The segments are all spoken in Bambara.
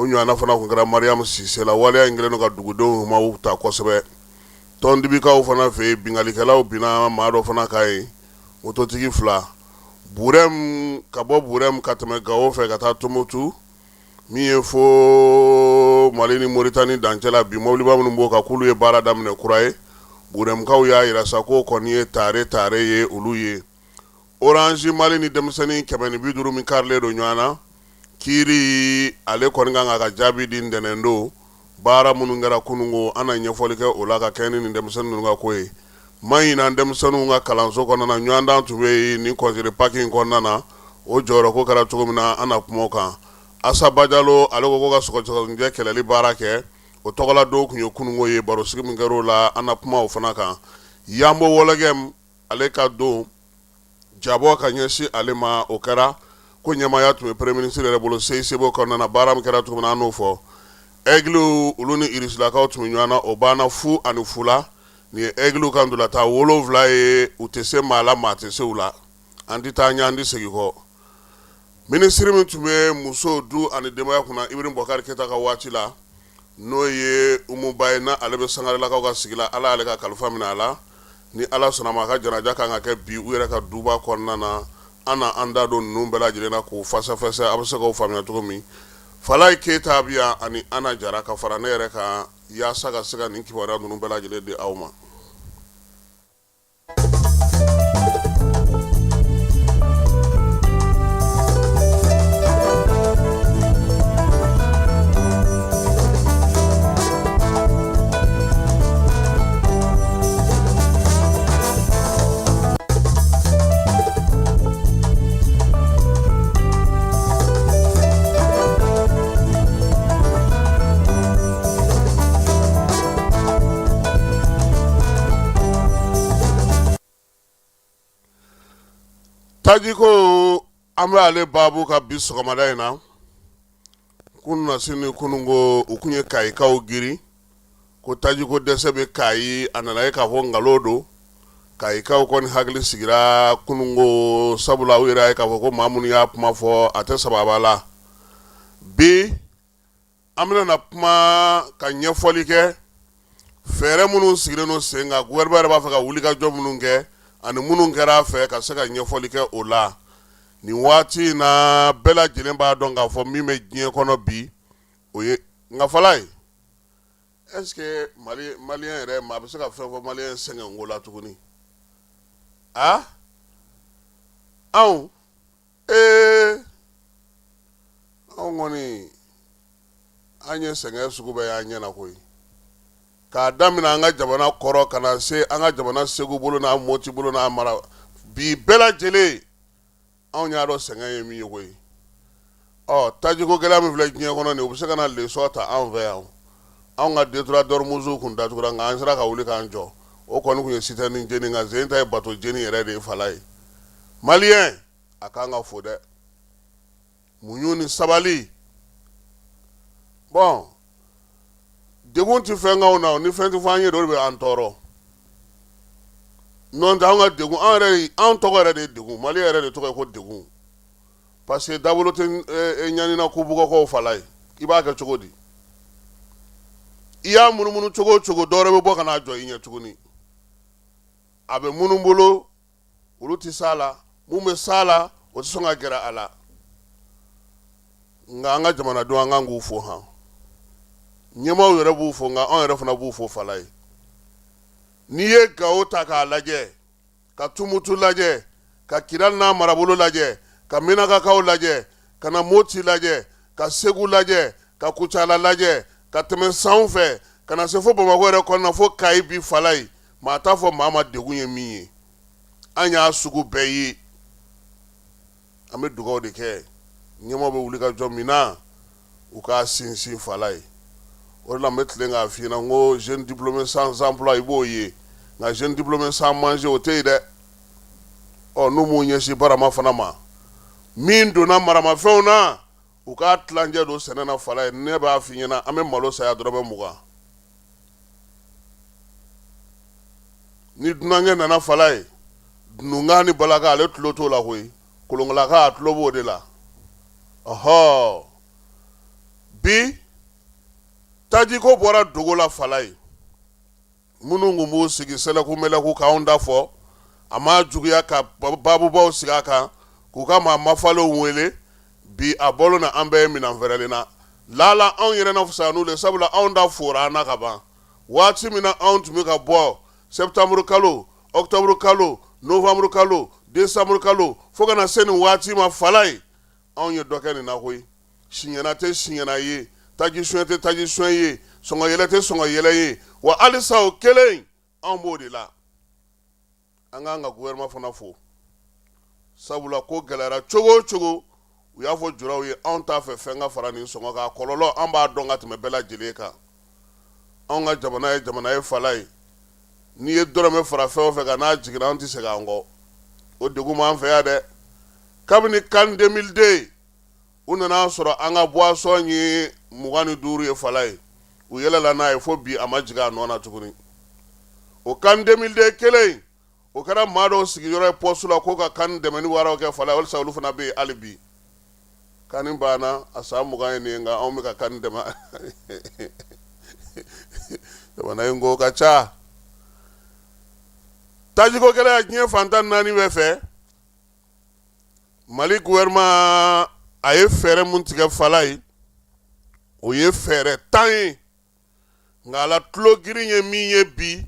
O ɲɔgɔnna fana tun kɛra Mariam Sise la. Waleya in kɛlen don ka dugudenw humaw ta kosɛbɛ. Tɔndibikaw fana fɛ yen, binkannikɛlaw binna maa dɔ fana kan yen, mototigi fila. Burɛm, ka bɔ Burɛm ka tɛmɛ Gawo fɛ ka taa Tumutu, min ye fo Mali ni Moritani dancɛ la, bi mɔbiliba minnu b'o kan, k'olu ye baara daminɛ kura ye. Burɛmkaw y'a jira sa k'o kɔni ye tare tare ye olu ye. Orange Mali ni denmisɛnnin 150 min karilen don ɲɔgɔn na, kiiri ale kɔni kan k'a ka jaabi di ntɛnɛn don. Baara minnu kɛra kununko, an na ɲɛfɔli kɛ o la ka kɛɲɛ ni nin denmisɛnnin ninnu ka ko ye. Ma ɲinan denmisɛnninw ka kalanso kɔnɔna na, ɲɔgɔndan tun bɛ yen nin congé de Pâques in kɔnɔna na, o jɔyɔrɔko kɛra cogo min na, an na kuma o kan. Asa Bajalo ale ko ko ka sɔgɔsɔgɔnijɛ kɛlɛli baara kɛ, o tɔgɔla don tun ye kununko ye. Barosigi min kɛra o la, an na kuma o fana kan. Yanbo Wɔlɔgɛm ale ka don jabɔ ka ɲɛsin ale ma, o kɛra ko ɲɛmaaya tun bɛ premier ministre yɛrɛ bolo CICB kɔnɔna na. Baara min kɛra cogo min na, an n'o fɔ. Aigles, olu ni Irisilakaw tun bɛ ɲɔgɔn na, o banna 0-0 la. Nin ye Aigles ka ntolatan 7 ye, u tɛ se maa la, maa tɛ se u la. An tɛ taa ɲɛ, an tɛ segin kɔ. Minisiri min tun bɛ muso, du ani denbaya kunna Ibrahim Boubacar Keita ka waati la, n'o ye Umu Ba ye, n'ale bɛ Sangarelakaw ka sigi la, Ala y'ale ka kalifa minɛ a la. Ni Ala sɔnna ma, a ka janaja kan ka kɛ bi u yɛrɛ ka duba kɔnɔna na. An na an da don ninnu bɛɛ lajɛlen na k'u fɛsɛfɛsɛ, a bɛ se k'o faamuya cogo min. Falaye Keyita bɛ yan ani Ana Jara ka fara ne yɛrɛ kan yaasa ka se ka nin kibaruya ninnu bɛɛ lajɛlen di aw ma. Tajiko, an bɛ ale baabu kan bi sɔgɔmada in na. Kununasini kununko, u tun ye Kayikaw girin ko tajiko dɛsɛ bɛ Kayi. A nana ye k'a fɔ nkalon don. Kayikaw kɔni hakili sigira kununko, sabula u yɛrɛ ye k'a fɔ ko maa minnu y'a kuma fɔ, a tɛ sababa la. Bi an bɛna na kuma ka ɲɛfɔli kɛ fɛɛrɛ minnu sigilen don sen kan, gouvernement yɛrɛ b'a fɛ ka wulikajɔ minnu kɛ ani minnu kɛra a fɛ, ka se ka ɲɛfɔli kɛ o la. Nin waati in na, bɛɛ lajɛlen b'a dɔn k'a fɔ min bɛ diɲɛ kɔnɔ bi, o ye nka Falaye, est-ce que Mali malien yɛrɛ, maa bɛ se ka fɛn fɔ malien sɛgɛnko la tuguni? A anw ee anw kɔni, an ye sɛgɛn sugu bɛɛ y'an ɲɛ na koyi, k'a daminɛ an ka jamana kɔrɔ ka na se an ka jamana Segu bolo n'a Moti bolo n'a mara bi, bɛɛ lajɛlen anw y'a dɔn sɛgɛn ye min ye koyi. Ɔ tajiko gɛlɛya min filɛ diɲɛ kɔnɔ nin, u bɛ se ka na leçon ta anw fɛ yan. Anw ka détroit d'Ormuz kun datugura, nka an sera ka wuli k'an jɔ. O kɔni tun ye citerne jeni, nka zen ta ye bateau jeni yɛrɛ de ye. Falaye, malien a kan ka fo dɛ, muɲu ni sabali. Bon, degun tɛ fɛn k'anw na, ni fɛn tɛ fɔ an ye, o de bɛ an tɔɔrɔ. N'o tɛ, anw ka degun, an yɛrɛ, anw tɔgɔ yɛrɛ de ye degun. Mali yɛrɛ de tɔgɔ ye ko degun, parce que dabolo tɛ ɲani na ko bugɔkɔw. Falaye, i b'a kɛ cogo di? I y'a munumunu cogo o cogo, dɔwɛrɛ bɛ bɔ ka n'a jɔ i ɲɛ tuguni. A bɛ minnu bolo, olu tɛ s'a la. Mun bɛ s'a la, o tɛ sɔn ka gɛrɛ a la. Nka an ka jamanadenw, an kan k'u fo han. Ɲɛmaaw yɛrɛ b'u fo, nka anw yɛrɛ fana b'u fo. Falaye, n'i ye Gawo ta k'a lajɛ, ka Tumutu lajɛ, ka Kidali n'a marabolo lajɛ, ka Menakakaw lajɛ, ka na Moti lajɛ, ka Segu lajɛ, ka Kucala lajɛ, ka tɛmɛ Sanw fɛ ka na se fo Bamakɔ yɛrɛ kɔnɔna, fo Kayi bi, Falaye, maa t'a fɔ maa ma degun ye min ye. An y'a sugu bɛɛ ye. An bɛ dugawu de kɛ, ɲɛmaaw bɛ wuli ka jɔ min na, u k'a sinsin. Falaye, o de la n bɛ tilen k'a f'i ɲɛna n ko jeune diplômé sans emploi, i b'o ye, nka jeune diplômé sans manger, o tɛ yen dɛ. Ɔ n'u m'u ɲɛsin barama fana ma, min donna maramafɛnw na, u k'a tilancɛ don sɛnɛ na. Falaye, ne b'a f'i ɲɛna, an bɛ malo saya dɔrɔmɛ 20. Ni dunankɛ nana, Falaye, dununkan ni balakan, ale tulo t'o la koyi. Kolonkalaka, a tulo b'o de la. Ɔhɔ, Bi tajiko bɔra dogo la Falaye. Minnu tun b'u sigi sɛlɛku mɛlɛku k'anw da fɔ, a ma juguya ka babubaw sigi a kan k'u ka maa mafalenw wele. Bi a bɔlen na an bɛɛ ye minɛn fɛrɛlen na. Lala anw yɛrɛ na fisaya n'u le, sabula anw da fora an na ka ban. Waati min na anw tun bɛ ka bɔ septembre kalo, octobre kalo, novembre kalo, décembre kalo, fo ka na se nin waati ma Falaye, anw ye dɔ kɛ nin na koyi. Siɲɛna tɛ siɲɛna ye, taji suɲɛ tɛ taji suɲɛ ye, sɔngɔ yɛlɛ tɛ sɔngɔ yɛlɛ ye. Wa halisa o kelen anw b'o de la. An k'an ka gouvernement fana fo, sabula ko gɛlɛyara cogo o cogo, u y'a fɔ juraw ye anw t'a fɛ fɛn ka fara nin sɔngɔ kan. A kɔlɔlɔ an b'a dɔn ka tɛmɛ bɛɛ lajɛlen kan. Anw ka jamana ye jamana ye Falaye, n'i ye dɔrɔmɛ fara fɛn o fɛn kan n'a jiginna, an tɛ segin an kɔ. O degun b'an fɛ yan dɛ. Kabini CAN 2002 u nana sɔrɔ an ka boisson ye 25 ye Falaye, u yɛlɛla n'a ye fo bi, a ma jigin a nɔ na tuguni. O CAN 2002 kelen, o kɛra maa dɔw sigiyɔrɔ ye poste la k'o ka CAN dɛmɛni waraw kɛ Falaye, walisa olu fana bɛ yen hali bi. CAN banna a san 20 ye nin ye, nka anw bɛ ka CAN dɛmɛ. Jamana in ko ka ca. Tajiko gɛlɛya diɲɛ fan 14 bɛɛ fɛ. Mali gouvernement a ye fɛɛrɛ mun tigɛ Falaye, o ye fɛɛrɛ 10 ye, nka a la tulo girin ye min ye bi,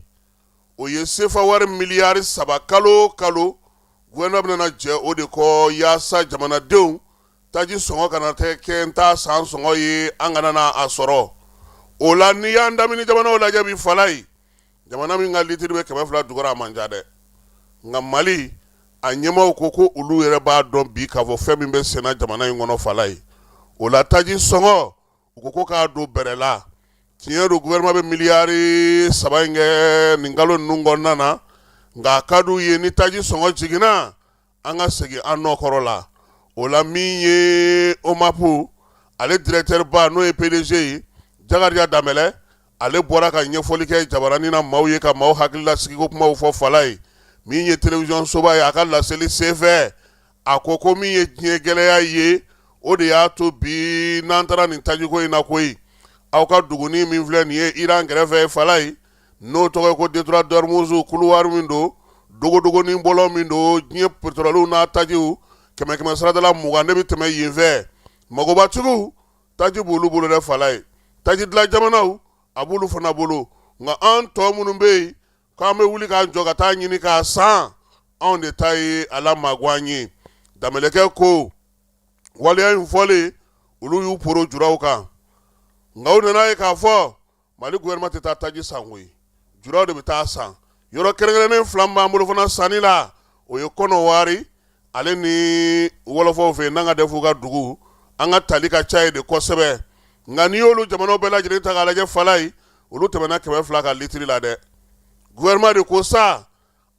o ye sefa wari miliyari 3 kalo o kalo. Gouvernement bɛna jɛ o de kɔ yaasa jamanadenw taji sɔngɔ kana tɛ kɛ n t'a san sɔngɔ ye, an kana na a sɔrɔ o la. N'i y'an damini jamanaw lajɛ bi Falaye, jamana min ka litiri bɛ 200 jukɔrɔ, a man ca dɛ. Nka Mali a ɲɛmaaw ko ko olu yɛrɛ b'a dɔn bi k'a fɔ fɛn min bɛ senna jamana in kɔnɔ Falaye. O la taji sɔngɔ, u ko ko k'a don bɛrɛ la. Tiɲɛ don, gouvernement bɛ miliyari 3 in kɛ nin kalo ninnu kɔnɔna na, nka a ka d'u ye ni taji sɔngɔ jiginna, an ka segin an nɔ kɔrɔ la. O la min ye OMAP ale directeur ba, n'o ye PDG ye, Jakarija Danbɛlɛ, ale bɔra ka ɲɛfɔli kɛ jabaranin na maaw ye, ka maaw hakili lasigiko kumaw fɔ Falaye. Min ye télévision soba ye, a ka laseli senfɛ, a ko ko min ye diɲɛ gɛlɛya ye, o de y'a to bi n'an taara nin tajiko in na koyi. Aw ka duguni min filɛ nin ye Iran kɛrɛfɛ Falaye, n'o tɔgɔ ye ko détroit d'Ormuz, couloir min don, dogodogonin bɔlɔ min don, diɲɛ pétrole n'a tajiw kɛmɛ kɛmɛ saradala 20 de bɛ tɛmɛ yen fɛ. Magobatigiw, taji b'olu bolo dɛ Falaye. Taji dilan jamanaw, a b'olu fana bolo, nka an tɔ minnu bɛ yen k'an bɛ wuli k'an jɔ ka taa ɲini k'a san, anw de ta ye a la magan ye. Danbɛlɛkɛ ko waleya in fɔlen, olu y'u poro juraw kan, nka u nana ye k'a fɔ Mali gouvernement tɛ taa taji san koyi, juraw de bɛ taa san. Yɔrɔ kɛrɛnkɛrɛnnen fila min b'an bolo fana sanni la, o ye Kɔnɔwari ale ni wɔlɔfɔw fɛ yen, n'an ka dɛfu ka dugu, an ka tali ka ca yen de kosɛbɛ. Nka n'i y'olu jamanaw bɛɛ lajɛlen ta k'a lajɛ Falaye, olu tɛmɛna 200 kan litiri la dɛ. Gouvernement de ko sa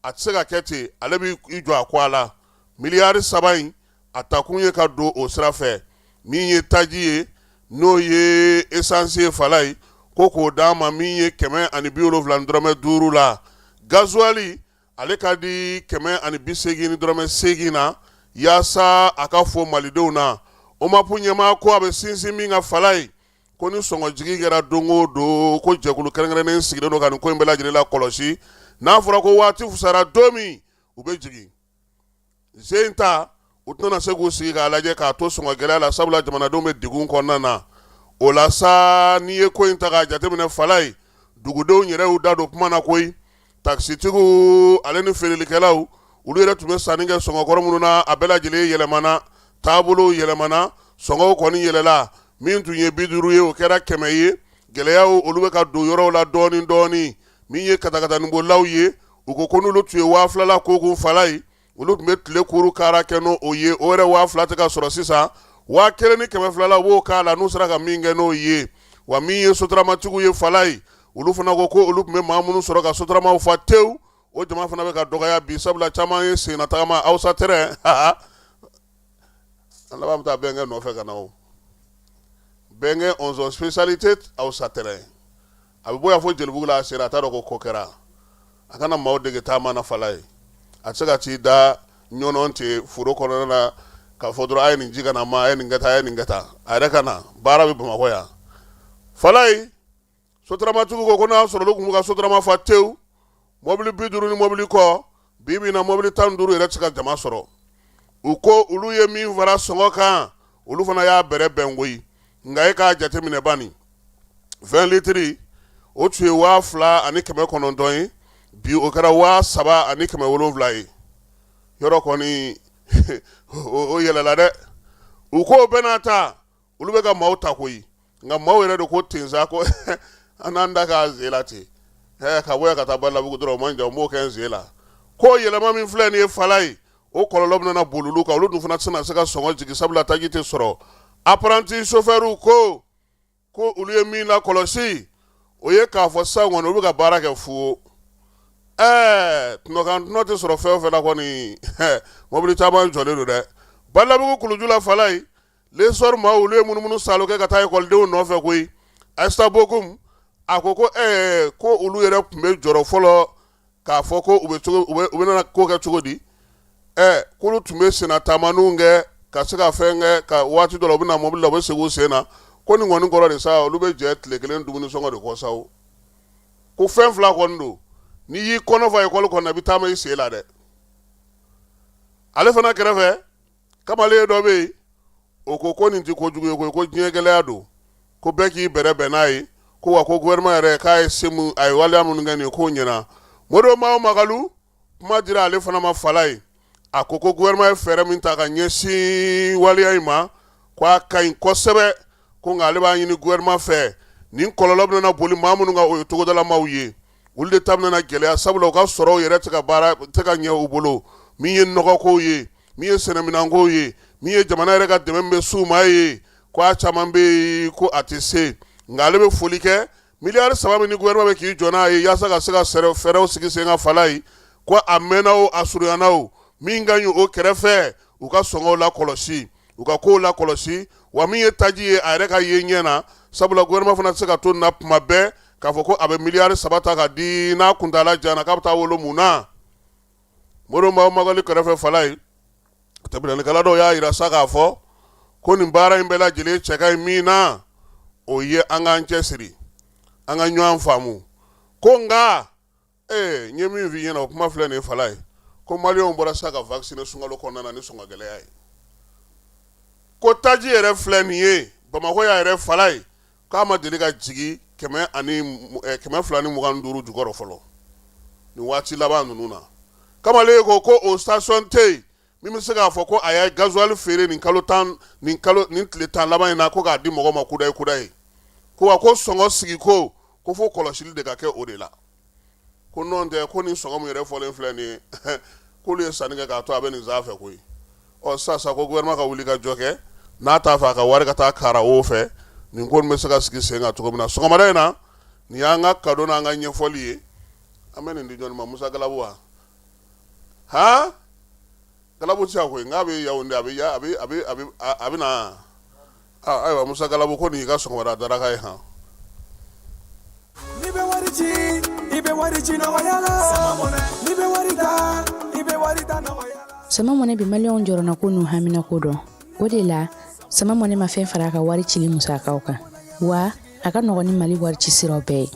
a tɛ se ka kɛ ten, ale bɛ i jɔ a ko a la. Miliyari 3 in, a takun ye ka don o sira fɛ. Min ye taji ye, n'o ye essence ye Falaye, ko k'o d'an ma min ye 170 ni dɔrɔmɛ 5 la. Gasoil, ale ka di 180 ni dɔrɔmɛ 8 na, yaasa a ka fɔ malidenw na. OMAP ɲɛmaa ko a bɛ sinsin min kan Falaye, ko ni sɔngɔjigin kɛra don o don, ko jɛkulu kɛrɛnkɛrɛnnen sigilen don ka nin ko in bɛɛ lajɛlen la kɔlɔsi. N'a fɔra ko waati fisayara don min, u bɛ jigin sen ta. U tɛna se k'u sigi k'a lajɛ k'a to sɔngɔ gɛlɛya la, sabula jamanadenw bɛ degun kɔnɔna na. O la sa, n'i ye ko in ta k'a jateminɛ Falaye, dugudenw yɛrɛ y'u da don kuma na koyi. Takisitigiw ale ni feerelikɛlaw, olu yɛrɛ tun bɛ sanni kɛ sɔngɔkɔrɔ minnu na, a bɛɛ lajɛlen yɛlɛmana, taabolow yɛlɛmana, sɔngɔw kɔni yɛlɛla. Min tun ye 50 ye, o kɛra 100 ye. Gɛlɛyaw olu bɛ ka don yɔrɔw la dɔɔnin dɔɔnin. Min ye katakataninbolilaw ye, u ko ko n'olu tun ye 2000 la ko kun Falaye, olu tun bɛ tile kuru kara kɛ n'o ye. O yɛrɛ 2000 tɛ ka sɔrɔ sisan, 1200 la, u b'o k'a la n'u sera ka min kɛ n'o ye. Wa min ye sotaramatigiw ye Falaye, olu fana ko ko olu tun bɛ maa minnu sɔrɔ ka sotaramaw fa tewu, o jama fana bɛ ka dɔgɔya bi, sabula caman ye senna tagama Awusa tɛrɛn. An laban bɛ taa bɛnkɛ nɔfɛ ka na. O bɛnkɛ ɔnzɔn spécialité Awusa tɛrɛn, a bɛ bɔ yan fo Jelibugu la, a sera, a t'a dɔn ko ko kɛra. A kana maaw dege taama na Falaye. A tɛ se ka t'i da ɲɔnɔn ten foro kɔnɔna na. K'a fɔ dɔrɔn a ye nin ci ka na ma, a ye nin kɛ tan, a ye nin kɛ tan, a yɛrɛ ka na. Baara bɛ Bamakɔ yan. Falayi, sotaramatigiw ko ko n'a sɔrɔ olu tun bɛ ka sotarama fa tewu mɔbili 50 ni mɔbili kɔ, bi bi in na mɔbili 15 yɛrɛ tɛ se ka jama sɔrɔ. U ko olu ye min fara sɔngɔ kan, olu fana y'a bɛrɛ bɛn koyi. Nka e k'a jateminɛ bani, 20 litiri o tun ye 2900 ye, bi o kɛra 3700 ye. Yɔrɔ kɔni o yɛlɛla dɛ. U ko o bɛɛ n'a ta, olu bɛ ka maaw ta koyi. Nka maaw yɛrɛ de ko ten sa, ko an n'an da k'a sen la ten, ka bɔ yan ka taa Badalabugu dɔrɔn, o man jan, n b'o kɛ n sen la. Ko yɛlɛma min filɛ nin ye Falayi, o kɔlɔlɔ bɛna boli olu kan. Olu dun fana tɛna se ka sɔngɔ jigin, sabula taji tɛ sɔrɔ. Apprenti chauffeur ko olu ye min lakɔlɔsi, o ye k'a fɔ sisan kɔni olu bɛ ka baara kɛ fu. Ɛɛ, tɔnɔkan tɔnɔ tɛ sɔrɔ fɛn o fɛn la kɔni, mɔbili caman jɔlen don dɛ. Badalabugu kuluju la Falayi, L'Essor maaw, olu ye munumunu saalo kɛ ka taa ekɔlidenw nɔfɛ koyi. Ayisa Bokum a ko ko ɛɛ, ko olu yɛrɛ tun bɛ jɔrɔ fɔlɔ k'a fɔ ko u bɛ cogo, u bɛna ko kɛ cogo di. Ɛ, k'olu tun bɛ senna taamaniw kɛ ka se ka fɛn kɛ, ka waati dɔ la u bɛ na mobili la, u bɛ segin u sen na. Ko nin kɔni kɔrɔ de sa, olu bɛ jɛ tile kelen dumuni sɔngɔ de kɔ sa. O ko fɛn fila kɔni don, n'i y'i kɔnɔ fa ekɔli kɔnɔ, i bɛ taama i sen la dɛ. Ale fana kɛrɛfɛ, kamalen dɔ bɛ yen, o ko ko nin tɛ kojugu ye koyi, ko diɲɛ gɛlɛya don, ko bɛɛ k'i bɛrɛ bɛn n'a ye, ko wa ko gouvernement yɛrɛ k'a ye se mun, a ye waleya minnu kɛ nin ye, k'o ɲɛna. Modibo Mao Magalu, kuma dira ale fana ma Falayi. A ko ko gouvernement ye fɛɛrɛ min ta ka ɲɛsin waleya in ma, ko a ka ɲi kosɛbɛ, ko nka ale b'a ɲini gouvernement fɛ, nin kɔlɔlɔ bɛna boli maa minnu kan, o ye togodalamaw ye. Olu de ta bɛna gɛlɛya, sabula u ka sɔrɔw yɛrɛ tɛ ka baara tɛ ka ɲɛ u bolo, min ye nɔgɔkow ye, min ye sɛnɛminɛnkow ye, min ye jamana yɛrɛ ka dɛmɛ bɛ s'u ma ye, ko a caman bɛ yen ko a tɛ se. Nka ale bɛ foli kɛ miliyari 3 min ni gouvernement bɛ k'i jɔ n'a ye yaasa ka se ka fɛɛrɛw sigi sen kan Falayi, ko a mɛnna o, a surunyana o, min ka ɲi o kɛrɛfɛ, u ka sɔngɔw lakɔlɔsi, u ka kow lakɔlɔsi, wa min ye taji ye, a yɛrɛ ka ye ɲɛ na, sabula gouvernement fana tɛ se ka to na tuma bɛɛ k'a fɔ ko a bɛ miliyari 3 ta ka di n'a kuntaala jan na, k'a bɛ taa wolo mun na. Modibo Mao Magali kɛrɛfɛ Falayi, tɛmɛnalikɛla dɔw y'a jira sa k'a fɔ ko nin baara in bɛɛ lajɛlen cɛ ka ɲi min na, o ye an k'an cɛsiri, an ka ɲɔgɔn faamu. Ko nka ee, n ye min f'i ɲɛna, o kuma filɛ nin ye Falayi, ko maliyɛnw bɔra sa ka vacciner sunkalo kɔnɔna na ni sɔngɔ gɛlɛya ye, ko taji yɛrɛ filɛ nin ye Bamakɔ yan yɛrɛ Falayi, k'a ma deli ka jigin 225 jukɔrɔ fɔlɔ nin waati laban ninnu na. Kamalen ko ko o station tɛ yen min bɛ se k'a fɔ ko a ye gasoil feere nin kalo 10, nin kalo nin tile 10 laban in na, ko k'a di mɔgɔ ma kudayi kudayi. Ko wa ko sɔngɔ sigi ko fo kɔlɔsili de ka kɛ o de la, ko n'o tɛ, ko nin sɔngɔ min yɛrɛ fɔlen filɛ nin ye, k'olu ye sanni kɛ k'a to a bɛ nin fɛ koyi. Ɔ sisan ko gouvernement ka wuli ka jɔ kɛ, n'a t'a fɛ a ka wari ka taa kara o fɛ, nin ko bɛ se ka sigi sen kan cogo min na. Sɔgɔmada in na, nin y'an ka cadeau n'an ka ɲɛfɔli ye. An bɛ nin di jɔnni ma? Musa Galabu wa? Han, Galabu tɛ koyi, nka a bɛ Yaoundé, a bɛ a bɛ a bɛ a bɛ a bɛ na. Ayiwa, Musa Galabu, ko nin y'i ka sɔgɔmada daraka ye han. N'i bɛ wari ci, i bɛ wari ci nɔgɔya la. N'i bɛ wari ta, i bɛ wari ta nɔgɔya la. Sama Mɔnɛ bɛ maliyɛnw jɔrɔnako n'u haminako dɔn. O de la, Sama Mɔnɛ ma fɛn fara a ka wari cili musakaw kan, wa a ka nɔgɔn ni Mali wari ci siraw bɛɛ ye.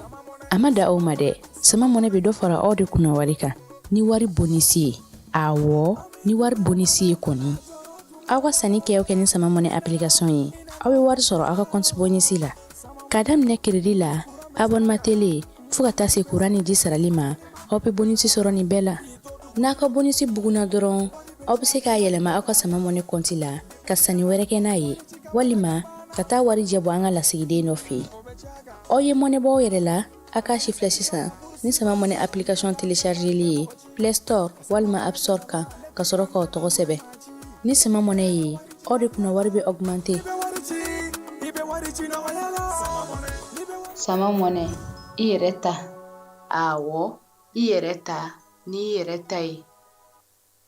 A ma da aw ma dɛ, Sama Mɔnɛ bɛ dɔ fara aw de kunna wari kan ni wari bonisi ye. Awɔ, ni wari bonisi ye kɔni. Aw ka sanni kɛ o kɛ ni Sama Mɔnɛ application ye, aw bɛ wari sɔrɔ aw ka compte bonisi la. K'a daminɛ crédit la, abonnement télé, fo ka taa se kuran ni ji sarali ma, aw bɛ bonisi sɔrɔ nin bɛɛ la. N'a ka bonisi bugunna dɔrɔn, aw bɛ se k'a yɛlɛma aw ka Sama Mɔnɛ kɔnti la ka sanni wɛrɛ kɛ n'a ye, walima ka taa wari jɛ bɔ an ka lasigiden dɔ fɛ yen. Aw ye mɔnɛ bɔ aw yɛrɛ la, a k'a si filɛ sisan ni Sama Mɔnɛ application téléchargeli ye Play Store walima App Store kan, ka sɔrɔ k'aw tɔgɔ sɛbɛn. Ni Sama Mɔnɛ ye, aw de kunna wari bɛ augmenter. Sama Mɔnɛ, i yɛrɛ ta. Awɔ, i yɛrɛ ta n'i yɛrɛ ta ye.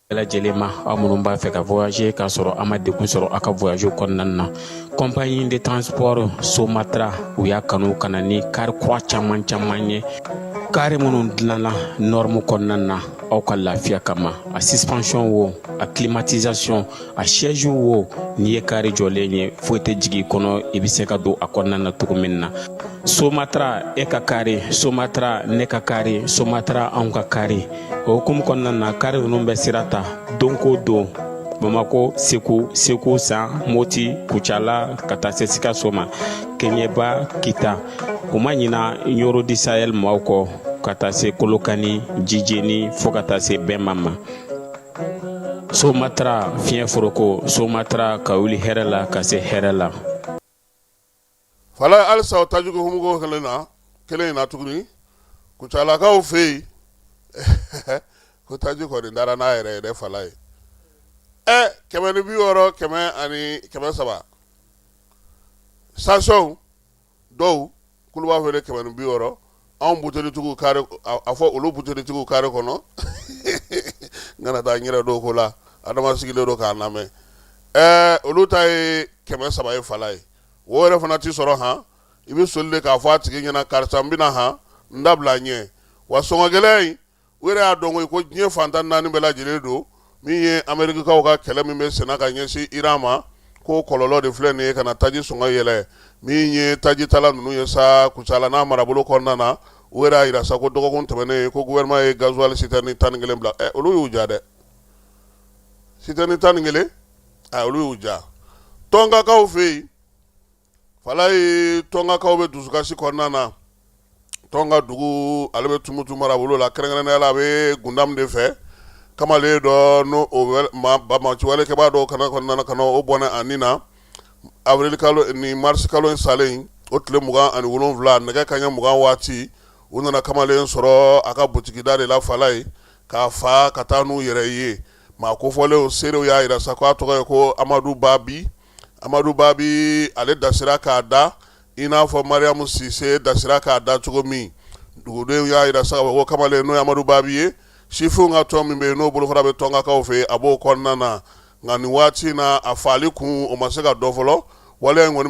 Bɛɛ lajɛlen ma, aw minnu b'a fɛ ka voyager k'a sɔrɔ a ma degun sɔrɔ aw ka voyage kɔnɔna na, compagnie de transport Somatra, u y'a kanu ka na ni kari kura caman caman ye, kari minnu dilanna norme kɔnɔna na aw ka lafiya kama. A suspension wo a climatisation, a siège wo, n'i ye kari jɔlen ye, foyi tɛ jigin i kɔnɔ, i bɛ se ka don a kɔnɔna na cogo min na. Somatra e ka kari, Somatra ne ka kari, Somatra anw ka kari. O hukumu kɔnɔna na, kari ninnu bɛ sira ta don ko don Bamako, Segu, Segu San, Moti, Kucala, ka taa se Sikaso ma, Keɲeba, Kita. U ma ɲina Ɲoro du Sahel maaw kɔ, ka taa se Kolokani, Jijeni, fo ka taa se Bɛnba ma. Somatra fiɲɛ foroko, Somatra ka wuli hɛrɛ la ka se hɛrɛ la. Fala, halisa o tajiko humuko kelen na kelen in na tuguni, Kucalakaw fɛ yen ko taji kɔni dara n'a yɛrɛ ye dɛ. Fala ye ɛ 160, 100 ni 300 station dɔw k'olu b'a feere 160. Anw butelitigiw kare, a fɔ olu butelitigiw kare kɔnɔ, n kana taa n yɛrɛ don ko la. Adama sigilen don k'a lamɛn. Ɛɛ, olu ta ye 300 ye. Fala ye, o yɛrɛ fana ti sɔrɔ han. I bɛ soli de k'a fɔ a tigi ɲɛna, karisa, n bɛna han, n dabila ɲɛ. Wa sɔngɔ gɛlɛya in, u yɛrɛ y'a dɔn ko diɲɛ fan 14 bɛɛ lajɛlen don. Min ye Amerikikaw ka kɛlɛ min bɛ senna ka ɲɛsin Iran ma, ko kɔlɔlɔ de filɛ nin ye ka na taji sɔngɔ yɛlɛ. Min ye tajitala ninnu ye sa, Kucala n'a marabolo kɔnɔna na, u yɛrɛ y'a jira sa ko dɔgɔkun tɛmɛnen ko gouvernement ye gasoil citerne 11 bila. Ɛ, olu y'u ja dɛ, citerne 11, a olu y'u ja. Tɔnkakaw fɛ yen, Falaye, Tɔnkakaw bɛ dusukasi kɔnɔna na. Tɔnka dugu, ale bɛ Tumutu marabolo la, kɛrɛnkɛrɛnnenya la a bɛ Gundamu de fɛ. Kamalen dɔ n'o banbaanciwalekɛbaa dɔw kana kɔnɔna ka na o bɔnɛ a ni na avril kalo ni mars kalo in salen, o tile 27, nɛgɛ kanɲɛ 20 waati, u nana kamalen sɔrɔ a ka butigida de la, Falaye, k'a fa ka taa n'u yɛrɛ ye. Maa kofɔlenw seerew y'a jira sa ko a tɔgɔ ye ko Amadu Babi. Amadu Babi, ale dasira k'a da i n'a fɔ Mariamu Sise dasira k'a da cogo min. Dugudenw y'a jira sa ko kamalen n'o ye Amadu Babi ye, sifinw ka tɔn min bɛ yen, n'o bolofara bɛ Tɔnkakaw fɛ yen, a b'o kɔnɔna na. Nka nin waati in na, a faali kun, o ma se ka dɔn fɔlɔ. Waleya in kɔni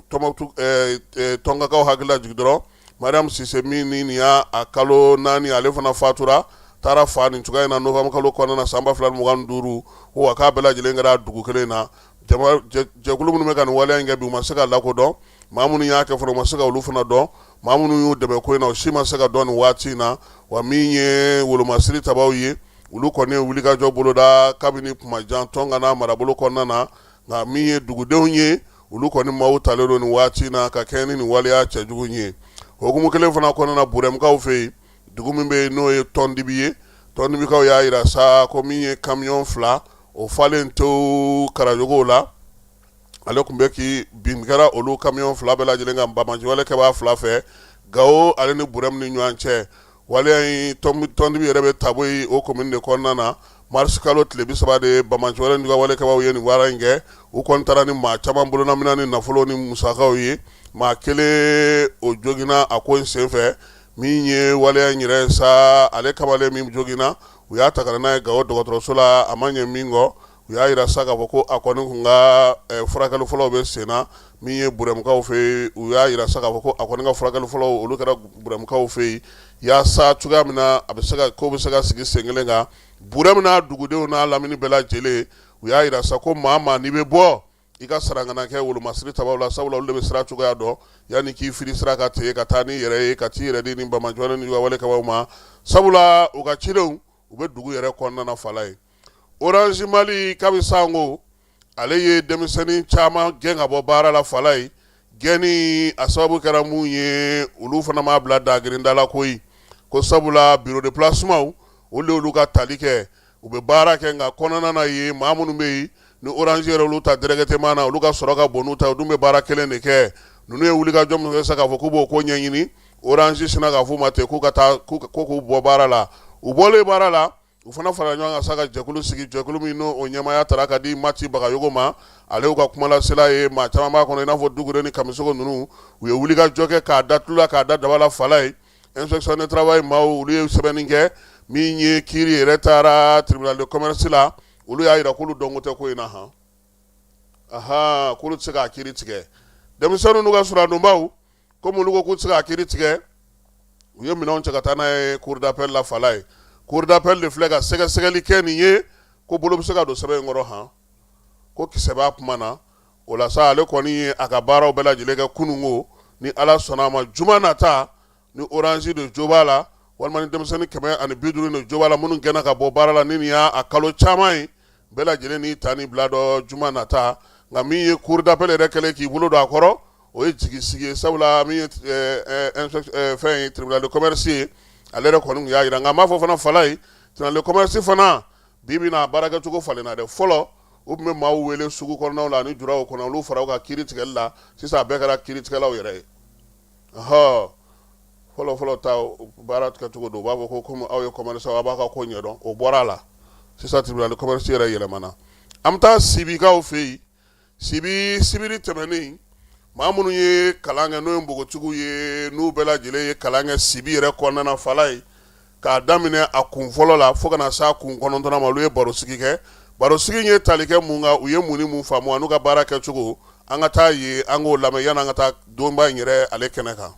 bɛ Tɔnkakaw hakili lajigin dɔrɔn Mariam Sise min ni nin y'a a kalo 4, ale fana fatura, taara fa nin cogoya in na novembre kalo kɔnɔna na san 2025. Ko wa k'a bɛɛ lajɛlen kɛra dugu kelen in na. Jɛkulu minnu bɛ ka nin waleya in kɛ bi, u ma se ka lakodɔn. Maa minnu y'a kɛ fana, u ma se ka olu fana dɔn. Maa minnu y'u dɛmɛ ko in na, u si ma se ka dɔn nin waati in na. Wa min ye wolomasiri tabaw ye, olu kɔni ye wulikajɔ boloda kabini kuma jan Tɔnka n'a marabolo kɔnɔna na. Nka min ye dugudenw ye, olu kɔni maaw talen don nin waati in na ka kɛɲɛ ni nin waleya cɛjugu in ye. Hukumu kelen fana kɔnɔna na, Burɛmukaw fɛ yen, dugu min bɛ yen n'o ye Tɔndibi ye, Tɔndibikaw y'a jira sa ko min ye kamiyɔn 2, o falen to karajogow la, ale tun bɛ k'i bin kɛra olu kamiyɔn 2 bɛɛ lajɛlen kan banbaanciwalekɛbaa 2 fɛ Gawo ale ni Burɛmu ni ɲɔgɔn cɛ. Waleya in, Tɔndibi yɛrɛ bɛ Taboyi, o commune de kɔnɔna na. Mars kalo tile 30 de, banbaanciwale ni walekɛbaaw ye nin baara in kɛ. U kɔni taara ni maa caman bolonaminɛ ni nafolo ni musakaw ye. Maa kelen, o joginna a ko in senfɛ. Min ye waleya in yɛrɛ sa, ale kamalen min joginna, u y'a ta ka na n'a ye Gawo dɔgɔtɔrɔso la. A ma ɲɛ min kɔ, u y'a jira sa k'a fɔ ko a kɔni tun ka furakɛli fɔlɔw bɛ sen na. Min ye Burɛmukaw fɛ yen, u y'a jira sa k'a fɔ ko a kɔni ka furakɛli fɔlɔw, olu kɛra Burɛmukaw fɛ yen, yaasa cogoya min na a bɛ se ka ko bɛ se ka sigi sen kelen kan. Burɛmu n'a dugudenw n'a lamini bɛɛ lajɛlen, u y'a jira sa ko maa maa n'i bɛ bɔ, i ka sarangana kɛ wolomasiri tabaw la, sabula olu de bɛ sira cogoya dɔn, yanni k'i firi sira kan ten ka taa n'i yɛrɛ ye, ka t'i yɛrɛ di ni banbaanciwale ni walekɛbaaw ma, sabula u ka cidenw, u bɛ dugu yɛrɛ kɔnɔna na. Fala ye, Orange Mali kabi sango ale ye denmisɛnnin caman gɛn ka bɔ baara la. Fala ye, gɛnni a sababu kɛra mun ye, olu fana m'a bila dagirinda la koyi, ko sabula bureau de placement, olu olu ka tali kɛ, u bɛ baara kɛ, nka kɔnɔna na ye maa minnu bɛ yen ni Orange yɛrɛ olu ta directement na, olu ka sɔrɔ ka bon n'u ta, u dun bɛ baara kelen de kɛ. Ninnu ye wulikajɔ min kɛ sa k'a fɔ k'u b'o ko ɲɛɲini, Orange sinna k'a f'u ma ten k'u ka taa, ko k'u bɔ baara la. U bɔlen baara la, u fana fara ɲɔgɔn kan sa ka jɛkulu sigi, jɛkulu min n'o o ɲɛmaaya taara ka di Mati Bagayogo ma, ale y'u ka kumalasela ye. Maa caman b'a kɔnɔ, i n'a fɔ Dugure ni Kamisogo ninnu. U ye wulikajɔ kɛ k'a da tulu la, k'a da daba la. Fala ye, inspection de travail maaw, olu ye sɛbɛnni kɛ. Min ye kiiri yɛrɛ taara tribunal de commerce la, olu y'a jira k'olu dɔnko tɛ ko in na han, ahan, k'olu tɛ se k'a kiiri tigɛ. Denmisɛnninw n'u ka surandonbaw, komi olu ko k'u tɛ se k'a kiiri tigɛ, u ye minɛnw cɛ ka taa n'a ye cour d'appel la. Fala ye, cour d'appel de filɛ ka sɛgɛsɛgɛli kɛ nin ye. ko bolo bɛ se ka don sɛbɛn in kɔrɔ han, ko kisɛ b'a kuma na. O la sa, ale kɔni ye a ka baaraw bɛɛ lajɛlen kɛ kununko. Ni Ala sɔnna a ma, juma nata, ni Orange de jo b'a la walima ni denmisɛnnin 150 de jo b'a la minnu gɛnna ka bɔ baara la, ni nin y'a kalo caman ye, bɛɛ lajɛlen n'i ta ni bila dɔ juma nata. Nka min ye cour d'appel yɛrɛ kɛlen k'i bolo don a kɔrɔ, o ye jigi sigi ye, sabula min ye fɛn ye, tribunal de commerce ye, ale yɛrɛ kɔni y'a jira. Nka n b'a fɔ fana, Falaye, tribunal de commerce fana bi bi na, baarakɛcogo falenna dɛ. Fɔlɔ, u tun bɛ maaw wele sugu kɔnɔnaw la ani juraw kɔnɔ, olu fara u ka kiiri tigɛli la. Sisan a bɛɛ kɛra kiiritigɛlaw yɛrɛ ye. Ɔhɔ, fɔlɔ fɔlɔ ta baara kɛcogo don, u b'a fɔ ko komi aw ye commerçant, aw b'a ka ko ɲɛdɔn. O bɔra a la sisan, tribunal de commerce yɛrɛ yɛlɛmana. An bɛ taa Sibikaw fɛ yen. Sibi, sibiri tɛmɛnen, maa minnu ye kalan kɛ, n'o ye npogotigiw ye, n'u bɛɛ lajɛlen ye kalan kɛ Sibi yɛrɛ kɔnɔna na, Falaye, k'a daminɛ a kun fɔlɔ la fo ka na s'a kun kɔnɔntɔnnan ma, olu ye barosigi kɛ. Barosigi in ye tali kɛ mun kan? U ye mun ni mun faamu an'u ka baara kɛcogo? An ka taa yen, an k'o lamɛn yanni an ka taa donba in yɛrɛ ale kɛnɛ kan.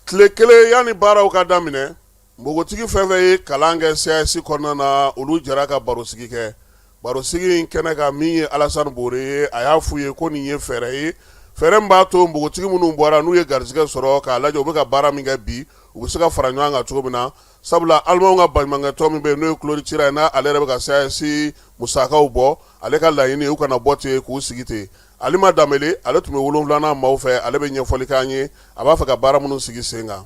Tile kelen yanni baaraw ka daminɛ, npogotigi fɛn fɛn ye kalan kɛ CAS kɔnɔna na, olu jɛra ka barosigi kɛ. Barosigi in kɛnɛ kan, min ye Alasani Bore ye, a y'a f'u ye ko nin ye fɛɛrɛ ye, fɛɛrɛ min b'a to npogotigi minnu bɔra, n'u ye garijɛgɛ sɔrɔ, k'a lajɛ u bɛ ka baara min kɛ bi, u bɛ se ka fara ɲɔgɔn kan cogo min na, sabula alimaw ka baɲumankɛtɔn min bɛ yen, n'o ye Claude Cira ye, n'a ale yɛrɛ bɛ ka CAS musakaw bɔ, ale ka laɲini ye u kana bɔ ten k'u sigi ten. Alima Danbele, ale tun bɛ wolonwulanan maaw fɛ, ale bɛ ɲɛfɔli k'an ye a b'a fɛ ka baara minnu sigi sen kan.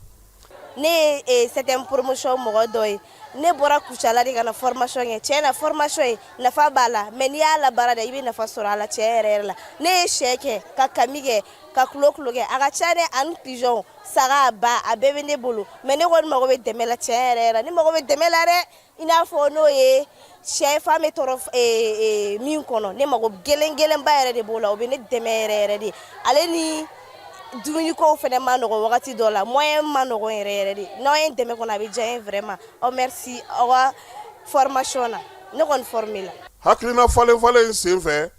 Ne ye septième promotion mɔgɔ dɔ ye. Ne bɔra Kucala de ka na formation kɛ. Tiɲɛ na, formation ye nafa b'a la, mais n'i y'a labaara de, i bɛ nafa sɔrɔ a la tiɲɛ yɛrɛ yɛrɛ la. Ne ye sɛ kɛ, ka kami kɛ, ka kulo kulo kɛ, a ka ca dɛ, ani pigeon, saga, ba, a bɛɛ bɛ ne bolo. Mais ne kɔni mago bɛ dɛmɛ la tiɲɛ yɛrɛ yɛrɛ la. Ne mago bɛ dɛmɛ la dɛ, i n'a fɔ n'o ye sɛfan bɛ tɔɔrɔ min kɔnɔ. Ne mago gɛlɛn gɛlɛnba yɛrɛ de b'o la, o bɛ ne dɛmɛ yɛrɛ yɛrɛ de. Ale ni dumunikow fana ma nɔgɔ wagati dɔ la, moyen ma nɔgɔ yɛrɛ yɛrɛ de. N'aw ye n dɛmɛ kɔnɔ, a bɛ diya n ye vraiment. Aw merci aw ka formation na, ne kɔni formé la. Hakilina falen falen in senfɛ,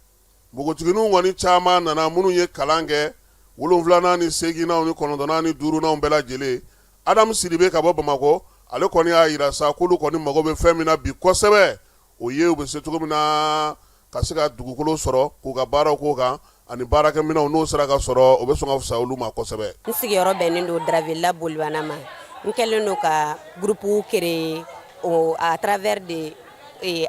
npogotigininw kɔni caman nana, minnu ye kalan kɛ wolonwulanan ni seeginnaw ni kɔnɔntɔnnan ni duurunanw bɛɛ lajɛlen. Adamu Sidibe ka bɔ Bamakɔ, ale kɔni y'a jira sa k'olu kɔni mago bɛ fɛn min na bi kosɛbɛ, o ye u bɛ se cogo min na ka se ka dugukolo sɔrɔ k'u ka baaraw k'o kan, ani baarakɛminɛnw, n'o sera ka sɔrɔ, o bɛ sɔn ka fisaya olu ma kosɛbɛ. N sigiyɔrɔ bɛnnen don Dravela Bolibana ma. N kɛlen don ka groupe créer o à travers de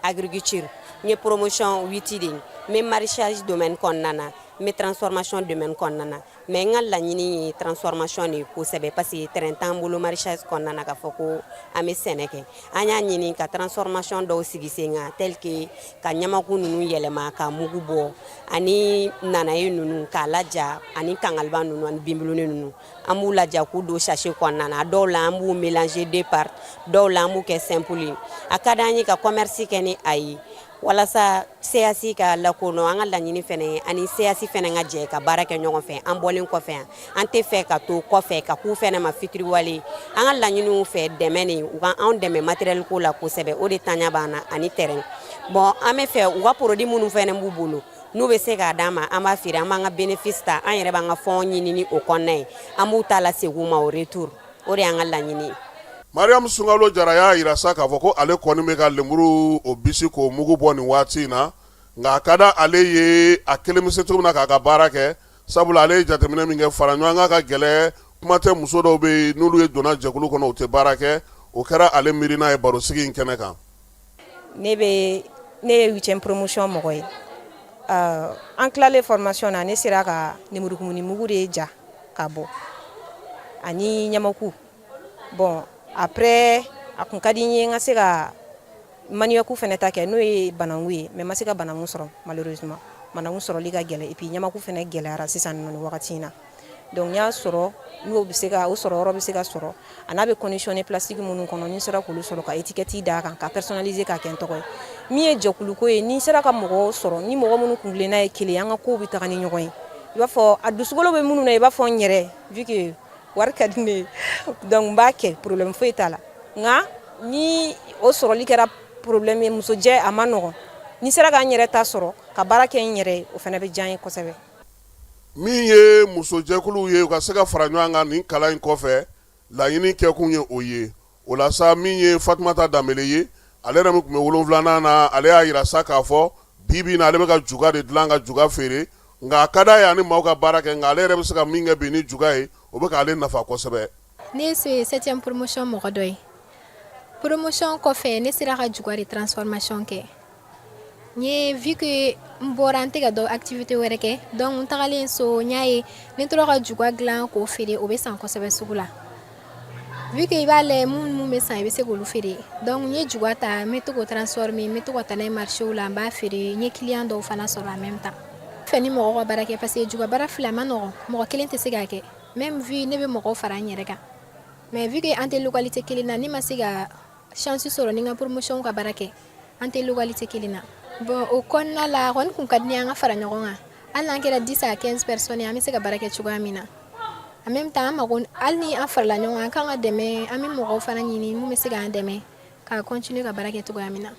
agriculture. N ye promotion 8 de ye. N bɛ maraîchage domaine kɔnɔna na, n bɛ transformation domaine kɔnɔna na. Mais n ka laɲini ye transformation de ye kosɛbɛ, parce que terrain t'an bolo maraîchage kɔnɔna na k'a fɔ ko an bɛ sɛnɛ kɛ. An y'a ɲini ka transformation dɔw sigi sen kan, tel que ka ɲamaku ninnu yɛlɛma ka mugu bɔ, ani nanaye ninnu k'a laja, ani kangaliba ninnu ani binbuluni ninnu, an b'u laja k'u don sachet kɔnɔna na. A dɔw la, an b'u mélanger deux parts, dɔw la, an b'u kɛ simple ye. A ka d'an ye ka commerce kɛ ni a ye walasa CAS ka lakodɔn. An ka laɲini fɛnɛ ye ani CAS fɛnɛ ka jɛ ka baara kɛ ɲɔgɔn fɛ. An bɔlen kɔfɛ yan, an tɛ fɛ ka to kɔfɛ ka k'u fɛnɛ ma fitiriwale. An ka laɲiniw fɛ, dɛmɛ de, u ka anw dɛmɛ matériel ko la kosɛbɛ, o de tanya b'an na, ani terrain. Bon, an bɛ fɛ u ka produit minnu fɛnɛ b'u bolo, n'u bɛ se k'a d'an ma, an b'a feere, an b'an ka bénéfice ta, an yɛrɛ b'an ka fonds ɲini ni o kɔnɔna ye, an b'u ta lasegin u ma o retour. O de y'an ka laɲini ye. Mariam Sunkalo Jara y'a jira sa k'a fɔ ko ale kɔni bɛ ka lemuru o bisi k'o mugu bɔ nin waati in na, nka a ka di ale ye a kelen bɛ se cogo min na k'a ka baara kɛ, sabula ale ye jateminɛ min kɛ, fara ɲɔgɔn kan ka gɛlɛn, kuma tɛ muso dɔw bɛ yen, n'olu ye donna jɛkulu kɔnɔ, u tɛ baara kɛ. O kɛra ale miirina ye barosigi in kɛnɛ kan. Ne bɛ ne ye huitième promotion mɔgɔ ye. An tilalen formation na, ne sera ka lemurukumuni mugu de ja ka bɔ ani ɲamaku. Bon, après, a kun ka di n ye n ka se ka manioc fɛnɛ ta kɛ, n'o ye bananku ye, mais ma se ka bananku sɔrɔ malheureusement. Bananku sɔrɔli ka gɛlɛn, et puis ɲamaku fɛnɛ gɛlɛyara sisan nɔ nin wagati in na. Donc n y'a sɔrɔ n'o bɛ se ka o sɔrɔ yɔrɔ bɛ se ka sɔrɔ, a n'a bɛ conditionner plastique minnu kɔnɔ, ni n sera k'olu sɔrɔ, ka étiquette d'a kan, ka personnaliser k'a kɛ n tɔgɔ ye. Min ye jɛkuluko ye, ni n sera ka mɔgɔw sɔrɔ, ni mɔgɔ minnu kuntilenna ye kelen ye, an ka kow bɛ taga ni ɲɔgɔn ye, i b'a fɔ a dusukolo bɛ minnu na, i b'a fɔ n yɛrɛ, vu que wari ka di ne ye, donc n b'a kɛ, problème foyi t'a la. Nka ni o sɔrɔli kɛra problème ye, musojɛ a ma nɔgɔn, ni sera ka n yɛrɛ ta sɔrɔ ka baara kɛ n yɛrɛ ye, o fana bɛ diya n ye kosɛbɛ. Min ye musojɛkuluw ye, u ka se ka fara ɲɔgɔn kan nin kalan in kɔfɛ, laɲini kɛkun ye o ye. O la sa, min ye Fatumata Danbele ye, ale yɛrɛ min tun bɛ wolonwulanan na, ale y'a jira sa k'a fɔ bi bi in na, ale bɛ ka juga de dilan ka juga feere, nka a ka d'a ye ani maaw ka baara kɛ, nka ale yɛrɛ bɛ se ka min kɛ bi ni juga ye, o bɛ k'ale nafa kosɛbɛ. Ne ye septième promotion mɔgɔ dɔ ye. Promotion kɔfɛ, ne sera ka juga de transformation kɛ. N ye vu que n bɔra, n tɛ ka dɔ activité wɛrɛ kɛ, donc n tagalen so, n y'a ye ni n tora ka juga dilan k'o feere, o bɛ san kosɛbɛ sugu la, vu que i b'a lajɛ mun bɛ san, i bɛ se k'olu feere. Donc n ye juga ta, n bɛ to k'o transformer, n bɛ to ka taa n'a ye marché la, n b'a feere. N ye client dɔw fana sɔrɔ en même temps. Fɛ ni mɔgɔw ka baara kɛ, parce que juga baara filɛ, a ma nɔgɔn, mɔgɔ kelen tɛ se k'a kɛ. Même vu ne bɛ mɔgɔw fara n yɛrɛ kan, mais vu que an tɛ localité kelen na, ne ma se ka chance sɔrɔ ni n ka promotion ka baara kɛ, an tɛ localité kelen na. Bon, o kɔnɔna la, a kɔni kun ka di ne ye an ka fara ɲɔgɔn kan, hali n'an kɛra 10 à 15 personnes, an bɛ se ka baara kɛ cogoya min na. En même temps, an mago, hali ni an farala ɲɔgɔn kan, an kan ka dɛmɛ, an bɛ mɔgɔw fana ɲini mun bɛ se k'an dɛmɛ ka continuer ka baara kɛ cogoya min na.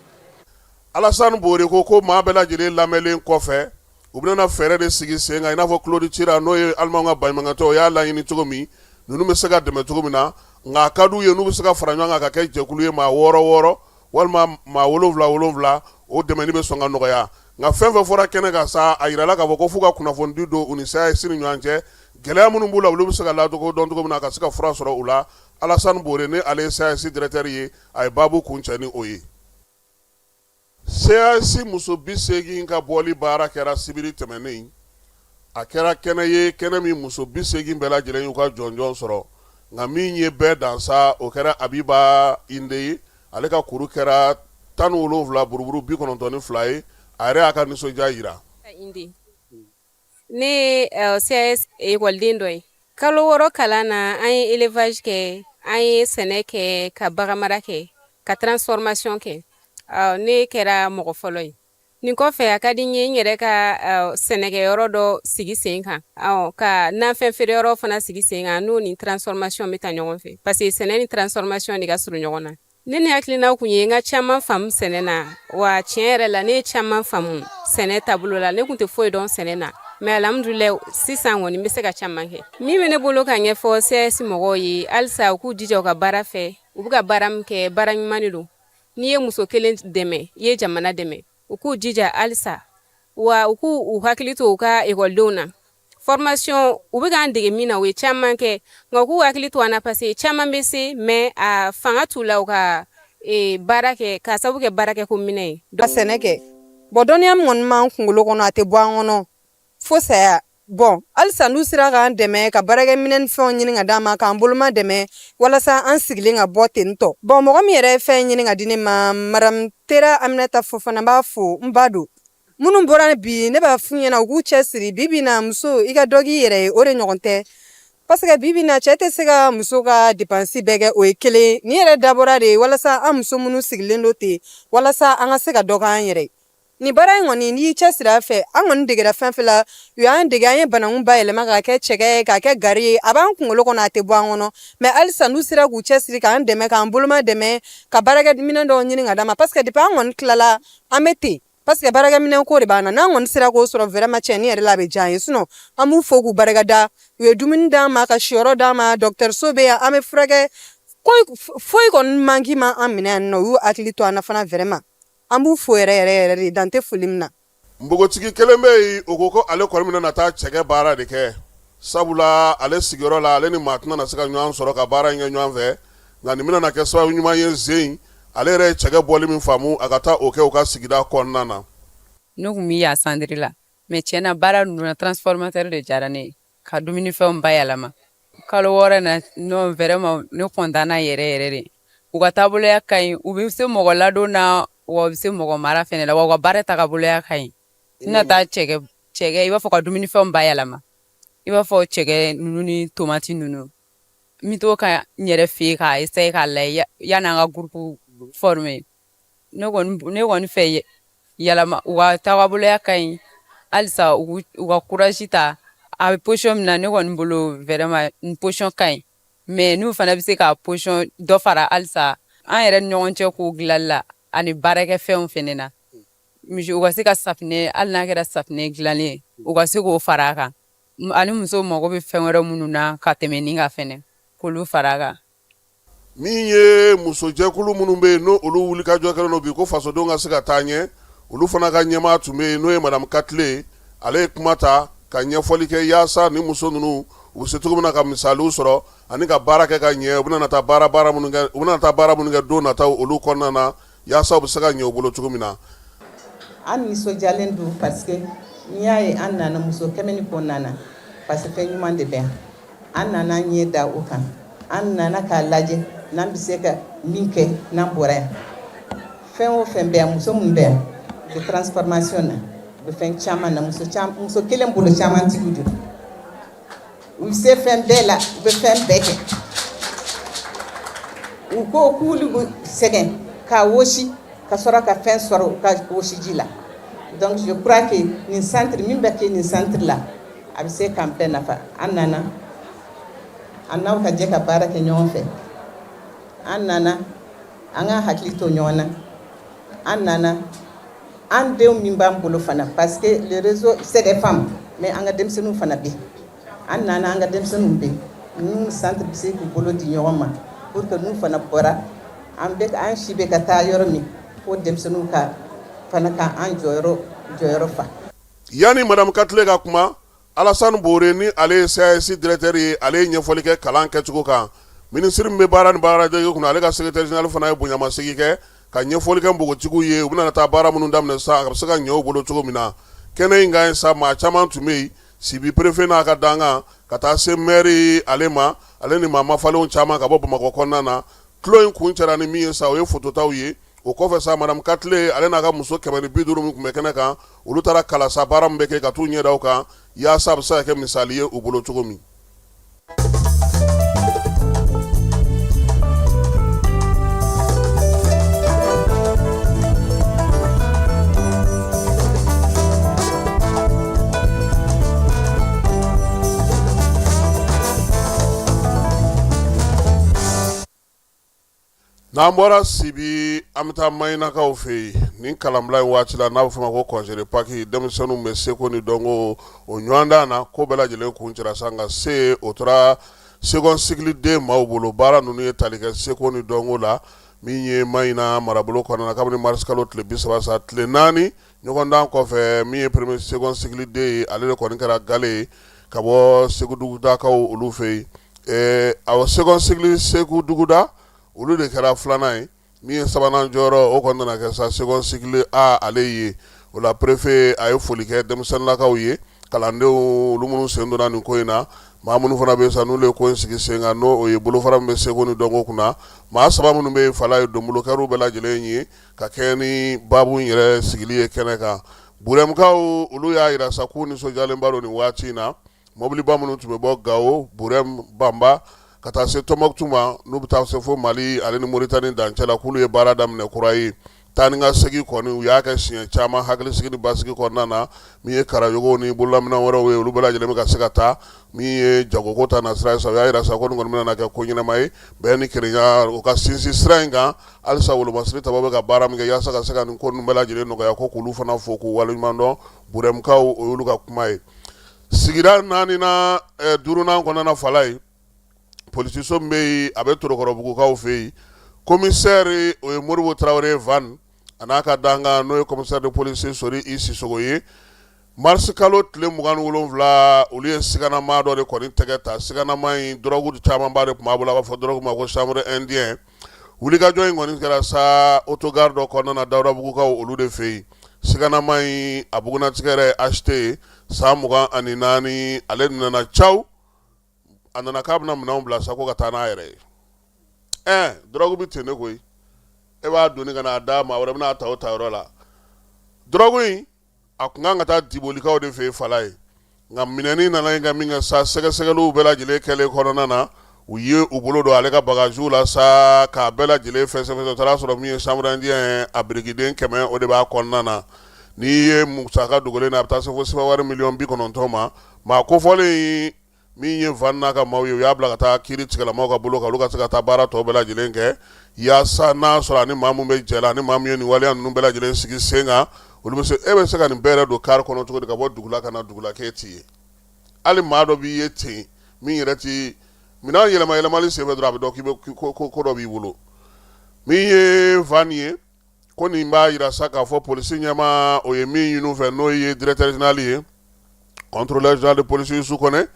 Alasani Bore ko ko maa bɛɛ lajɛlen lamɛnlen kɔfɛ, u bɛna fɛɛrɛ de sigi sen kan, i n'a fɔ Claude Cira, n'o ye alimaw ka baɲumankɛtɔn, o y'a laɲini cogo min, ninnu bɛ se ka dɛmɛ cogo min na. Nka a ka d'u ye n'u bɛ se ka fara ɲɔgɔn kan ka kɛ jɛkulu ye, maa wɔɔrɔ wɔɔrɔ walima maa wolonwula wolonwula, o dɛmɛni bɛ sɔn ka nɔgɔya. Nka fɛn fɛn fɔra kɛnɛ kan sa, a yirala k'a fɔ ko f'u ka kunnafonidi don u ni SAES ni ɲɔgɔn cɛ, gɛlɛya minnu b'u la, olu bɛ se ka lakodɔn cogo min na, ka se ka fura sɔrɔ u la. Alasani Bore, ni ale ye SAES directeur ye, a ye baabu kuncɛ ni o ye. SAES muso 80 ka bɔli baara kɛra sibiri tɛmɛnen. A kɛra kɛnɛ ye, kɛnɛ min muso 80 bɛɛ lajɛlen y'u ka jɔnjɔn sɔrɔ. Nka min ye bɛɛ dan sa, o kɛra Abiba Inde ye. Ale ka kuru kɛra 17 buruburu 92 ye. A yɛrɛ y'a ka nisɔndiya jira. Ne ye SAES ekɔliden dɔ ye. Kalo 6 kalan na, an ye élevage kɛ, an ye sɛnɛ kɛ, ka baganmara kɛ, ka transformation kɛ. Ne kɛra mɔgɔ fɔlɔ ye. Nin kɔfɛ, a ka di n ye n yɛrɛ ka sɛnɛkɛyɔrɔ dɔ sigi sen kan, ka nafɛn feereyɔrɔ fana sigi sen kan, n'o ni transformation bɛ taa ɲɔgɔn fɛ, parce que sɛnɛ ni transformation de ka surun ɲɔgɔn na. Ne ni hakilina kun ye n ka caman faamu sɛnɛ na. Wa tiɲɛ yɛrɛ la, ne ye caman faamu sɛnɛ taabolo la. Ne tun tɛ foyi dɔn sɛnɛ na, mais alhamdulilayi, sisan kɔni n bɛ se ka caman kɛ. Min bɛ ne bolo ka ɲɛfɔ SAES mɔgɔw ye halisa, u k'u jija u ka baara fɛ. U bɛ ka baara min kɛ, baara ɲuman de don. N'i ye muso kelen dɛmɛ, i ye jamana dɛmɛ. U k'u jija halisa, wa u k'u u hakili to u ka ekɔlidenw na. Formation u bɛ k'an dege min na, u ye caman kɛ, nka u k'u hakili to an na, parce que caman bɛ se, mais a fanga t'u la u ka baara kɛ, k'a sababu kɛ baarakɛko minɛ ye. Ka sɛnɛ kɛ, bon, dɔnniya min kɔni b'an kunkolo kɔnɔ, a tɛ bɔ an kɔnɔ fo saya. Bon, halisa n'u sera k'an dɛmɛ ka baarakɛminɛn ni fɛnw ɲini ka d'an ma, k'an boloma dɛmɛ walasa an sigilen ka bɔ ten tɔ. Bon, mɔgɔ min yɛrɛ ye fɛn ɲini ka di ne ma, madame Tera Aminata Fofana, n b'a fo, n ba don. Minnu bɔra bi, ne b'a f'u ɲɛna u k'u cɛ siri. Bi bi na, muso, i ka dɔ k'i yɛrɛ ye, o de ɲɔgɔn tɛ, parce que bi bi na, cɛ tɛ se ka muso ka dépense bɛɛ kɛ. O ye kelen. Nin yɛrɛ dabɔra de walasa an muso minnu sigilen don ten, walasa an ka se ka dɔ k'an yɛrɛ. Nin baara in kɔni, n'i y'i cɛ siri a fɛ, an kɔni degera fɛn fɛn la, u y'an dege, an ye bananku bayɛlɛma k'a kɛ cɛkɛ ye, k'a kɛ gari ye, a b'an kunkolo kɔnɔ, a tɛ bɔ an kɔnɔ. Mais halisa n'u sera k'u cɛ siri k'an dɛmɛ, k'an boloma dɛmɛ, ka baarakɛminɛn dɔw ɲini ka d'an ma, parce que depuis an kɔni tilala, an bɛ ten, parce que baarakɛminɛn ko de b'an na. N'an kɔni sera k'o sɔrɔ, vraiment, cɛnni yɛrɛ la, a bɛ diya an ye. Sinon an b'u fo k'u barika da. U ye dumuni d'an ma, ka siyɔrɔ d'an ma, dɔgɔtɔrɔso bɛ yan, an bɛ furakɛ, foyi kɔni manki ma an minɛ yan nɔ. U y'u hakili to an na fana. Vraiment, an b'u fo yɛrɛ yɛrɛ yɛrɛ de, dan tɛ foli min na. Npogotigi kelen bɛ yen, o ko ko ale kɔni bɛna na taa cɛkɛ baara de kɛ, sabula ale sigiyɔrɔ la, ale ni maa tɛna na se ka ɲɔgɔn sɔrɔ ka baara in kɛ ɲɔgɔn fɛ. Nka nin bɛna na kɛ sababu ɲuman ye zen, ale yɛrɛ ye cɛkɛ bɔli min faamu, a ka taa o kɛ u ka sigida kɔnɔna na. Ne tun bɛ yan centre la, mais tiɲɛ na, baara ninnu na, transformateur de diyara ne ye, ka dumunifɛnw bayɛlɛma. Kalo 6 na, non, vraiment, ne content yɛrɛ yɛrɛ de. U ka taaboloya ka ɲi, u bɛ se mɔgɔ ladon na, wa u bɛ se mɔgɔ mara fɛnɛ la, wa u ka baara tagaboloya ka ɲi. N na taa cɛkɛ cɛkɛ, i b'a fɔ ka dumunifɛnw bayɛlɛma, i b'a fɔ cɛkɛ ninnu ni tomati ninnu. N bɛ to ka n yɛrɛ fɛ yen k'a essayer k'a lajɛ yanni an ka groupe former. Ne kɔni fɛ, yɛlɛma, u ka tagaboloya ka ɲi. Halisa u ka courage ta. A bɛ position min na, ne kɔni bolo, vraiment, nin position ka ɲi, mais n'u fana bɛ se ka position dɔ fara halisa an yɛrɛ ni ɲɔgɔn cɛ k'o dilanli la ani baarakɛfɛnw fɛnɛ na, misi, u ka se ka safinɛ, hali n'a kɛra safinɛ dilanlen ye, u ka se k'o fara a kan, ani musow mago bɛ fɛn wɛrɛ minnu na ka tɛmɛ nin kan fɛnɛ, k'olu fara a kan. Min ye musojɛkulu minnu bɛ yen n'o olu wulikajɔ kɛlen don bi ko fasodenw ka se ka taa ɲɛ, olu fana ka ɲɛmaa tun bɛ yen n'o ye madame Katile ye. Ale ye kuma ta ka ɲɛfɔli kɛ yaasa ni muso ninnu u bɛ se cogo min na ka misaliw sɔrɔ ani ka baara kɛ ka ɲɛ, u bɛna taa baara minnu kɛ, u bɛna taa baara minnu kɛ don nataw olu kɔnɔna na yaasa u bɛ se ka ɲɛ u bolo cogo min na. An nisɔndiyalen don parce que n'i y'a ye an nana muso kɛmɛ ni kɔ nana parce que fɛn ɲuman de bɛ yan. An nana an ɲɛ da o kan, an nana k'a lajɛ n'an bɛ se ka min kɛ n'an bɔra yan. Fɛn o fɛn bɛ yan, muso min bɛ yan, u bɛ transformation na, u bɛ fɛn caman na. Muso kelen bolo caman tigiw don, u bɛ se fɛn bɛɛ la, u bɛ fɛn bɛɛ kɛ. U ko k'olu bɛ sɛgɛn k'a wɔsi ka sɔrɔ ka fɛn sɔrɔ u ka wɔsiji la. Donc je crois que nin centre min bɛ kɛ nin centre la, a bɛ se k'an bɛɛ nafa. An nana an n'aw ka jɛ ka baara kɛ ɲɔgɔn fɛ, an nana an ka hakili to ɲɔgɔn na, an nana an denw min b'an bolo fana, parce que le réseau c'est des femmes, mais an ka denmisɛnninw fana bɛ. An nana an ka denmisɛnninw bɛ n'u centre bɛ se k'u bolo di ɲɔgɔn ma pour que n'u fana bɔra, an bɛ an si bɛ ka taa yɔrɔ min fo denmisɛnninw ka fana ka an jɔyɔrɔ fa. Yanni madame Katile ka kuma, Alassane Bore ni ale ye SAES directeur ye, ale ye ɲɛfɔli kɛ kalan kɛcogo kan. Minisiri min bɛ baara ni baaradege kunna, ale ka secrétaire général fana ye bonyamasegin kɛ ka ɲɛfɔli kɛ npogotigiw ye, u bɛna taa baara minnu daminɛ sisan, a bɛ se ka ɲɛ u bolo cogo min na. Kɛnɛ in kan sa, maa caman tun bɛ yen, Sibi préfet n'a ka dankan, ka taa se maire ale ma, ale ni maa mafalenw caman ka bɔ Bamakɔ kɔnɔna na. Tulon in kuncɛra ni min ye sa, o ye fototaw ye. O kɔfɛ sa, madame Katile ale n'a ka muso 150 min tun bɛ kɛnɛ kan, olu taara kalasa baara min bɛ kɛ ka t'u ɲɛ da o kan yaasa a bɛ se ka kɛ misali ye u bolo cogo min. N'an bɔra Sibi, an bɛ taa Mahinakaw fɛ yen. Nin kalanbila in waati la, n'a bɛ f'o ma ko congé de Pâques, denmisɛnninw bɛ seko ni dɔnko o ɲɔgɔndan na. Ko bɛɛ lajɛlen kuncɛra sa, nka se o tora second cycle D maaw bolo. Baara ninnu ye tali kɛ seko ni dɔnko la min ye Mahina marabolo kɔnɔna na kabini mars kalo tile 30 sa, tile 4 ɲɔgɔndan kɔfɛ. Min ye premier second cycle D ye, ale de kɔni kɛra gale ye ka bɔ Segu dugudakaw olu fɛ yen. Awɔ, second cycle Segu duguda, olu de kɛra filanan ye. Min ye sabanan jɔyɔrɔ, o kɔni nana kɛ sa second cycle A ale ye. O la, préfet a ye foli kɛ denmisɛnninlakaw ye, kalandenw olu minnu sen donna nin ko in na, maa minnu fana bɛ sa n'olu ye ko in sigi sen kan, n'o o ye bolofara min bɛ seko ni dɔnko kunna. Maa saba minnu bɛ yen, fala ye donbolo kɛr'u bɛɛ lajɛlen ye ka kɛɲɛ ni baabu in yɛrɛ sigili ye kɛnɛ kan. Burɛmukaw olu y'a jira sa k'u nisɔndiyalenba don nin waati in na. Mɔbiliba minnu tun bɛ bɔ Gawo, Burɛmu, Banba ka taa se Tɔnbɔkutu ma, n'u bɛ taa se fo Mali ale ni Moritani dancɛ la, k'olu ye baara daminɛ kura ye. Taa ni ka segin kɔni, u y'a kɛ siɲɛ caman hakilisigi ni basigi kɔnɔna na. Min ye karayogow ni bololaminɛn wɛrɛw ye, olu bɛɛ lajɛlen bɛ ka se ka taa. Min ye jagoko ta nasira ye sa, u y'a jira sa ko nin kɔni bɛna kɛ ko ɲɛnama ye, bɛn ni kelenya o ka sinsin sira in kan halisa. Wolomasiri tabaw bɛ ka baara min kɛ yaasa ka se ka nin ko ninnu bɛɛ lajɛlen nɔgɔya, ko k'olu fana fo k'u waleɲuman dɔn. Burɛmukaw, o y'olu ka kuma ye. Sigida naaninan duurunan kɔnɔna fala ye, polisiso min bɛ yen, a bɛ Torokɔrɔbugukaw fɛ yen. Commissaire, o ye Modibo Tarawele Van, a n'a ka dankan, n'o ye commissaire de police Sori i Sisogo ye. Mars kalo tile 27, olu ye siganamaa dɔ de kɔni tɛgɛ ta. Siganamaa in, dɔrɔgu camanba de tun b'a bolo, a b'a fɔ dɔrɔgu ma ko chanvre indien. Wulikajɔ in kɔni kɛra sa autogare dɔ kɔnɔna na, Dawudabugukaw olu de fɛ yen. Siganamaa in, a bugunnatigɛ yɛrɛ HT, san 24, ale nana caw, a nana k'a bɛna minɛnw bila sa ko ka taa n'a yɛrɛ ye. Dɔrɔgu bɛ ten de koyi, e b'a doni ka n'a d'a ma, wɛrɛ bɛna ta o ta yɔrɔ la. Dɔrɔgu in, a tun kan ka taa Dibolikaw de fɛ yen, fala ye, nka minɛni nana yen ka min kɛ sa, sɛgɛsɛgɛliw bɛɛ lajɛlen kɛlen kɔnɔna na, u ye u bolo don ale ka bagagew la sa k'a bɛɛ lajɛlen fɛsɛfɛsɛ. O taara sɔrɔ min ye chanvre indien, a birikiden 100, o de b'a kɔnɔna na. N'i ye musaka dogolen na, a bɛ taa se fo sefa wari miliyɔn 90 ma. Maa kofɔlen min ye Van n'a ka maaw ye, u y'a bila ka taa kiiri tigɛlamaaw ka bolo kan, olu ka se ka taa baara tɔ bɛɛ lajɛlen kɛ yaasa n'a sɔrɔ ani maa min bɛ jɛ la, ani maa min ye nin waleya ninnu bɛɛ lajɛlen sigi sen kan, olu bɛ se. E bɛ se ka nin bɛɛ yɛrɛ don kari kɔnɔ cogo di ka bɔ dugu la ka na dugu la k'e t'i ye? Hali maa dɔ b'i ye ten min yɛrɛ ti Minɛn yɛlɛma yɛlɛmali senfɛ dɔrɔn, a bɛ dɔn k'i bɛ ko dɔ b'i bolo. Min ye van ye, ko nin b'a jira sa k'a fɔ polisi ɲɛmaa, o ye min ɲini u fɛ, n'o ye directeur général ye, contrôleur général de police Yusu Kɔnɛ,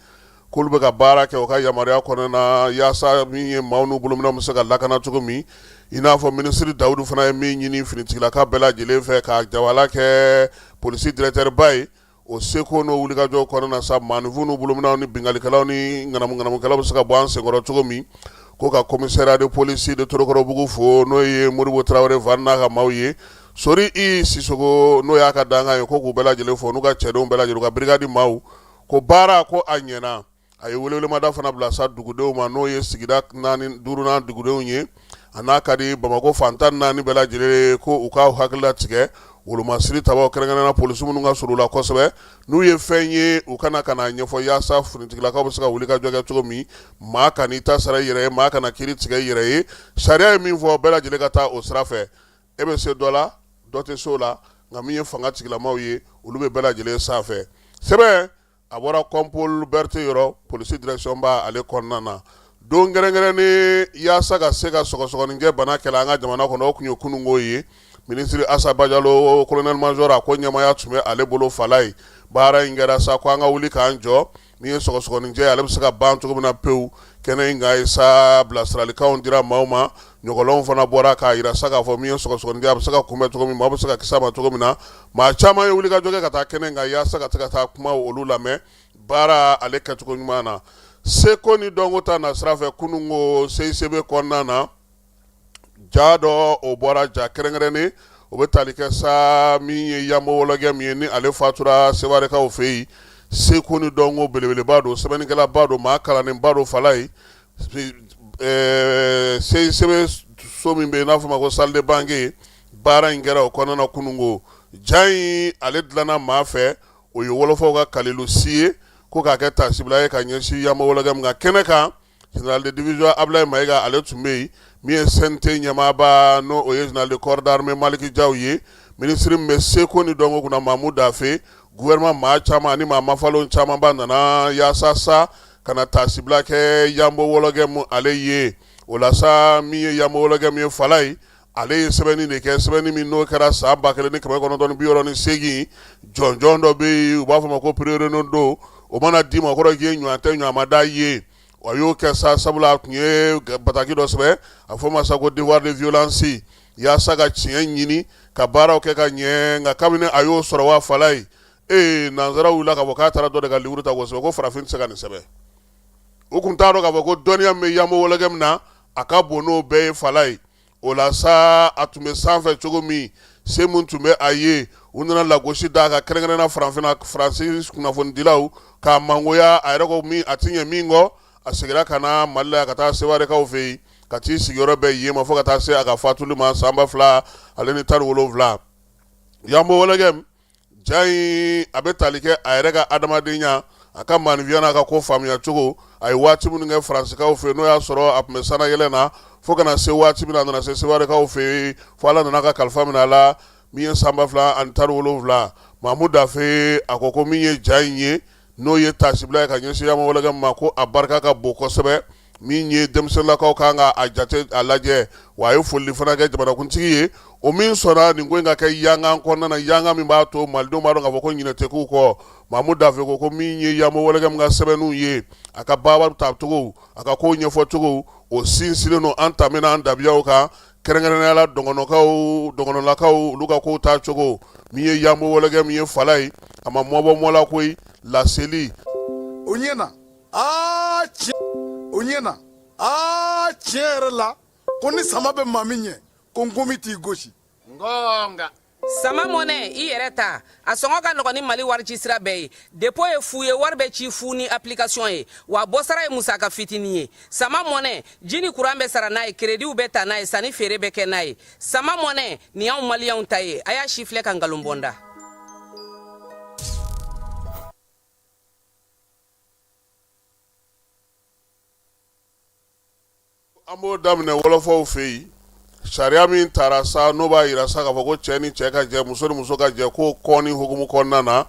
k'olu bɛ ka baara kɛ o ka yamaruya kɔnɔna na, yaasa min ye maaw n'u bolominɛnw bɛ se ka lakana cogo min, i n'a fɔ minisiri Dawudu fana ye min ɲini finitigilaka bɛɛ lajɛlen fɛ ka jawala kɛ polisi directeur ba ye. O seko n'o wulikajɔ kɔnɔna na sa, maaninfin n'u bolominɛnw ni binkannikɛlaw ni ŋanamuŋanamukɛlaw bɛ se ka bɔ an senkɔrɔ cogo min, ko ka commissariat de police de Torokɔrɔbugu fo, n'o ye Modibo Tarawele Van n'a ka maaw ye, Sori I Sisoko, n'o y'a ka dankan ye, ko k'u bɛɛ lajɛlen fo n'u ka cɛdenw bɛɛ lajɛlen, u ka brigade maaw, ko baara ko a ɲɛna. A ye welewelemada fana bila sa dugudenw ma, n'o ye sigida naani duurunan dugudenw ye, a n'a ka di Bamakɔ fan 14 bɛɛ lajɛlen, ko u ka hakili latigɛ wolomasiri tabaw, kɛrɛnkɛrɛnnenya polisi minnu ka surun u la kosɛbɛ, n'u ye fɛn ye, u kana ka n'a ɲɛfɔ, yaasa finitigilakaw bɛ se ka wuli ka jɔ kɛ cogo min. Maa kan'i ta sara i yɛrɛ ye, maa kana kiiri tigɛ i yɛrɛ ye. Sariya ye min fɔ, bɛɛ lajɛlen ka taa o sira fɛ. E bɛ se dɔ la, dɔ tɛ se o la, nka min ye fanga tigilamaw ye, olu bɛ bɛɛ lajɛlen sanfɛ. Sɛbɛn a bɔra Kɔnpol Berete yɔrɔ, polisi direction ba ale kɔnɔna na. Don kɛrɛnkɛrɛnnen yaasa ka se ka sɔgɔsɔgɔninjɛ bana kɛlɛ an ka jamana kɔnɔ, o tun ye kununko ye. Minisiri Asa Bajalo, colonel major, a ko ɲɛmaaya tun bɛ ale bolo Falaye. Baara in kɛra sa ko an ka wuli k'an jɔ, min ye sɔgɔsɔgɔninjɛ, ale bɛ se ka ban cogo min na pewu. Kɛnɛ in kan ye sa, bilasiralikanw dira maaw ma, ɲɔgɔlɔnw fana bɔra k'a jira sa k'a fɔ min ye sɔgɔsɔgɔninjɛ, a bɛ se ka kunbɛn cogo min, maaw bɛ se ka kisi a ma cogo min na. Maa caman ye wulikajɔ kɛ ka taa kɛnɛ in kan yaasa ka se ka taa kuma olu lamɛn baara ale kɛcogo ɲuman na. Seko ni dɔnko ta na sira fɛ, kununko CICB kɔnɔna na, ja dɔ o bɔra, ja kɛrɛnkɛrɛnnen, o bɛ tali kɛ sa min ye Yanbo Wɔlɔgɛ min ye, ni ale fatura Sewarekaw fɛ yen. Seko ni dɔnko belebeleba don, sɛbɛnnikɛlaba don, maa kalannenba don Falaye. CICB so min bɛ yen n'a fɔ ma ko salle de banquet, baara in kɛra o kɔnɔna na kununko. Ja in ale dilanna maa fɛ, o ye wɔlɔfɔw ka Kalilu Si ye, ko k'a kɛ taasibila ye ka ɲɛsin Yanbo Wɔlɔgɛ min ka kɛnɛ kan, général de division Ablaye Mayiga, ale tun bɛ yen. Min ye CNT ɲɛmaaba, n'o o ye général de corps d'armée Maliki Jaw ye, minisiri min bɛ seko ni dɔnko kunna Mamu Dafe, gouvernement maa caman ani maa mafalenw camanba nana yaasa sa ka na taasibila kɛ Yanbo Wɔlɔgɛ mu ale ye. O la sa, min ye Yanbo Wɔlɔgɛ min ye Falaye, ale ye sɛbɛnni de kɛ, sɛbɛnni min n'o kɛra san 1968. Jɔnjɔn dɔ bɛ yen, u b'a fɔ ma ko prix Renaudot, o mana d'i ma, o kɔrɔ k'i ye ɲɔgɔn tɛ ɲɔgɔnma da ye. A y'o kɛ sa sabula a tun ye bataki dɔ sɛbɛn, a fɔ ma sa ko devoir de vigilance, yaasa ka tiɲɛ ɲini ka baaraw kɛ ka ɲɛ. Nka kabini a y'o sɔrɔ wa Falaye, ee, nansaraw wulila k'a fɔ k'a taara dɔ de ka livre ta k'o sɛbɛn, ko farafin tɛ se ka nin sɛbɛn. U tun t'a dɔn k'a fɔ ko dɔnniya min bɛ Yanbo Wɔlɔgɛ min na, a ka bon n'o bɛɛ ye Falaye. O la sa, a tun bɛ sanfɛ cogo min, se min tun bɛ a ye, u nana lagosi d'a kan, kɛrɛnkɛrɛnna farafinna Faransi kunnafonidilaw k'a mangoya. A yɛrɛ ko min a tɛ ɲɛ min kɔ, a seginna ka na Mali la ka taa Sewarekaw fɛ yen, ka t'i sigiyɔrɔ bɛn yen ma fo ka taa se a ka fatuli ma san 2017. Yanbo Wɔlɔgɛ ja in, a bɛ tali kɛ a yɛrɛ ka adamadenya, a ka maaninfinya n'a ka ko faamuya cogo. A ye waati minnu kɛ Faransikaw fɛ, n'o y'a sɔrɔ a tun bɛ sannayɛlɛn na, fo ka na se waati min na a nana se Sewarekaw fɛ yen, fo Ala nana ka kalifa minɛ a la min ye san 2017. Mamu Dafe, a ko ko min ye ja in ye, n'o ye taasibila ye ka ɲɛsin Yanbo Wɔlɔgɛ ma, ko a barika ka bon kosɛbɛ, min ye denmisɛnninlakaw kan ka a jate a lajɛ. Wa a ye foli fana kɛ jamanakuntigi ye, o min sɔnna nin ko in ka kɛ yankan kɔnɔna na, yankan min b'a to malidenw b'a dɔn k'a fɔ ko ɲinɛ tɛ k'u kɔ. Mamu Dafe ko ko min ye Yanbo Wɔlɔgɛ min ka sɛbɛnniw ye, a ka baara tacogo, a ka kow ɲɛfɔcogo, o sinsinnen don an danbe n'an tabiyaw kan, kɛrɛnkɛrɛnnenya la dɔgɔnɔkaw, dɔgɔnɔlakaw, olu ka kow taacogo. Min ye Yanbo Wɔlɔgɛ min ye Falaye, a ma mɔbɔ mɔ la koyi. Laseli o ɲɛna. Aa, tiɲɛ, o ɲɛna. Aa, tiɲɛ yɛrɛ la, ko ni sama bɛ maa min ɲɛ, ko nkomi t'i gosi. Nka Sama Mɔnɛ, i yɛrɛ ta, a sɔngɔ ka nɔgɔn ni Mali warici sira bɛɛ ye. Dépôt ye fu ye, wari bɛ ci fu ni application ye, wa bɔsara ye musaka fitinin ye. Sama Mɔnɛ, ji ni kuran bɛ sara n'a ye, créditw bɛ ta n'a ye, sanni feere bɛ kɛ n'a ye. Sama Mɔnɛ, nin y'anw maliyɛnw ta ye. A y'a sifilɛ ka nkalon bɔ n da. An b'o daminɛ wɔlɔfɔw fɛ yen. Sariya min tara sa, n'o b'a jira sa k'a fɔ ko cɛ ni cɛ ka jɛ, muso ni muso ka jɛ, k'o kɔnni hukumu kɔnɔna na,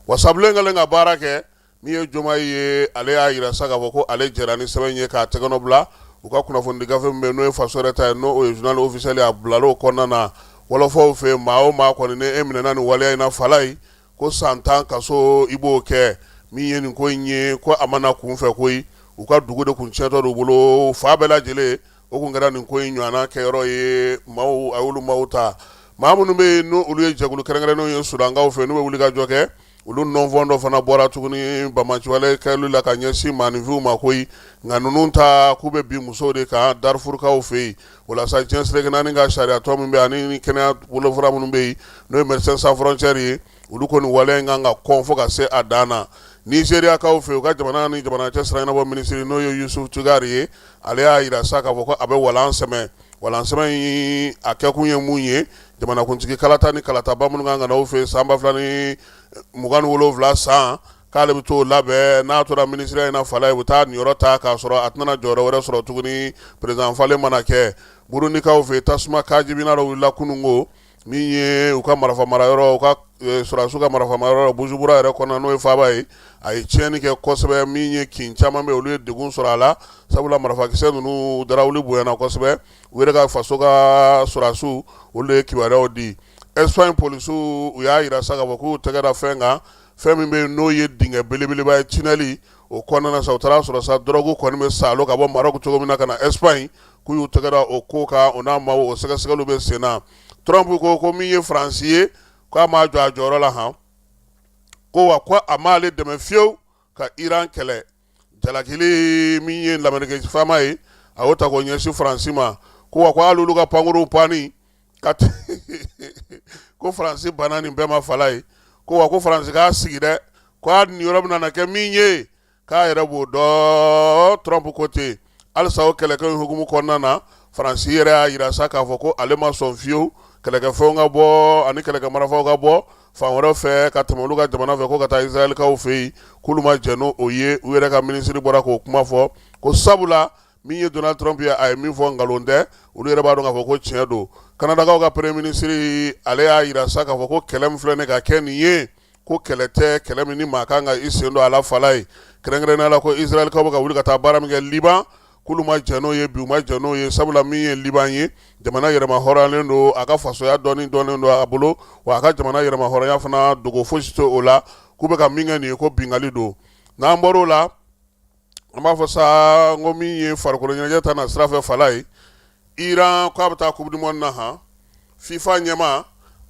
wasabilen kɛlen ka baara kɛ. Min ye Jomayi ye, ale y'a jira sa k'a fɔ ko ale jɛra ni sɛbɛn ye k'a tɛgɛnɔ bila. U ka kunnafonidi gafe min bɛ yen, n'o ye faso yɛrɛ ta ye, n'o ye journal officiel ye, a bilala o kɔnɔna na. Wɔlɔfɔw fɛ yen, maa o maa kɔni ni e minɛna nin waleya in na, Falayi, ko san 10 kaso i b'o kɛ. Min ye nin ko in ye, ko a ma na kunfɛ koyi, u ka dugu de kun tiɲɛtɔ d'u bolo fa bɛɛ lajɛlen. O kun kɛra nin ko in ɲɔgɔnna kɛyɔrɔ ye. Maaw a y'olu maaw ta, maa minnu bɛ yen n'olu ye jɛkulu kɛrɛnkɛrɛnnenw ye Sudankaw fɛ, n'u bɛ wuli ka jɔ kɛ, olu nɔnfɔn dɔ fana bɔra tuguni banbaanciwale kɛli la ka ɲɛsin maaninfinw ma koyi. Nka ninnu ta, k'u bɛ bin musow de kan Darifurukaw fɛ yen. O la sa, diɲɛ seleke naani ka sariyatɔn min bɛ ani kɛnɛya bolofara minnu bɛ yen, n'o ye Médecins Sans Frontières ye, olu ko nin waleya in kan ka kɔn fo ka se a dan na. Nizeriyakaw fɛ, u ka jamana ni jamana cɛ sira ɲɛnabɔ minisiri, n'o ye Yusuf Tugari ye, ale y'a jira sa k'a fɔ ko a bɛ walan sɛmɛ. Walan sɛmɛ in, a kɛkun ye mun ye? Jamanakuntigi kalata ni kalataba minnu kan ka na u fɛ san 2027 san, k'ale bɛ t'o labɛn. N'a tora minisiriya in na, Falayi, u bɛ taa niyɔrɔ ta k'a sɔrɔ a tɛna jɔyɔrɔ wɛrɛ sɔrɔ tuguni président falen mana kɛ. Burundikaw fɛ, tasuma kajibina dɔ wulila kununko, min ye u ka marifa marayɔrɔ, u ka sɔrɔdasiw ka marifa marayɔrɔ Bujumbura yɛrɛ kɔnɔ, n'o ye faaba ye. A ye tiɲɛni kɛ kosɛbɛ. Min ye kin caman bɛ, olu ye degun sɔrɔ a la, sabula marifakisɛ ninnu darawuli bonyana kosɛbɛ. U yɛrɛ ka faso ka sɔrɔdasiw, olu de ye kibaruyaw di. Espagne polisiw, u y'a jira sa k'a fɔ k'u tɛgɛ da fɛn kan, fɛn min bɛ yen n'o ye dingɛ belebeleba ye, tunnel o kɔnɔna sa. U taara sɔrɔ sa, dɔrɔgu kɔni bɛ saalo ka bɔ Maroc cogo min na ka na Espagne, k'u y'u tɛgɛ da o ko kan, o n'a maaw, o sɛgɛsɛgɛliw bɛ sen na. Trump ko min ye Faransi ye, k'a m'a jɔ a jɔyɔrɔ la han, ko wa ko a m'ale dɛmɛ fiyewu ka Iran kɛlɛ. Jalakili min ye Lameriki faama ye, a y'o ta k'o ɲɛsin Faransi ma, ko wa ko hali olu ka pankurunw panni ka ko Faransi banna nin bɛɛ ma. Falayi, ko wa ko Faransi k'a sigi dɛ, ko a niyɔrɔ bɛna na kɛ min ye, k'a yɛrɛ b'o dɔn. Trump ko ten. Halisa o kɛlɛkɛ in hukumu kɔnɔna na, Faransi yɛrɛ y'a jira sa k'a fɔ ko ale ma sɔn fiyewu kɛlɛkɛfɛnw ka bɔ ani kɛlɛkɛ marifaw ka bɔ fan wɛrɛ fɛ ka tɛmɛ olu ka jamana fɛ, ko ka taa Israɛlkaw fɛ yen, k'olu ma jɛn n'o ye. U yɛrɛ ka minisiri bɔra k'o kuma fɔ, ko sabula min ye Donald Trump ye, a ye min fɔ nkalon tɛ, olu yɛrɛ b'a dɔn k'a fɔ ko tiɲɛ don. Kanadakaw ka premier ministre, ale y'a jira sa k'a fɔ ko kɛlɛ min filɛ nin ka kɛ nin ye, ko kɛlɛ tɛ, kɛlɛ min ni maa kan ka i sen don a la. Falayi, kɛrɛnkɛrɛnnenya la, ko Israɛlkaw bɛ ka wuli ka taa baara min kɛ Liban, k'olu ma jɛn n'o ye bi, u ma jɛn n'o ye, sabula min ye Liban ye, jamana yɛrɛma hɔrɔnyalen don, a ka fasoya dɔɔni dɔnnen don a bolo, wa a ka jamana yɛrɛma hɔrɔnya fana dogo fosi tɛ o la. K'u bɛ ka min kɛ nin ye, ko binkanni don. N'an bɔr'o la, an b'a fɔ sa ko min ye farikolo ɲɛnajɛ ta na sira fɛ, Falayi, Iran k'a bɛ taa coupe du monde na han. FIFA ɲɛmaa,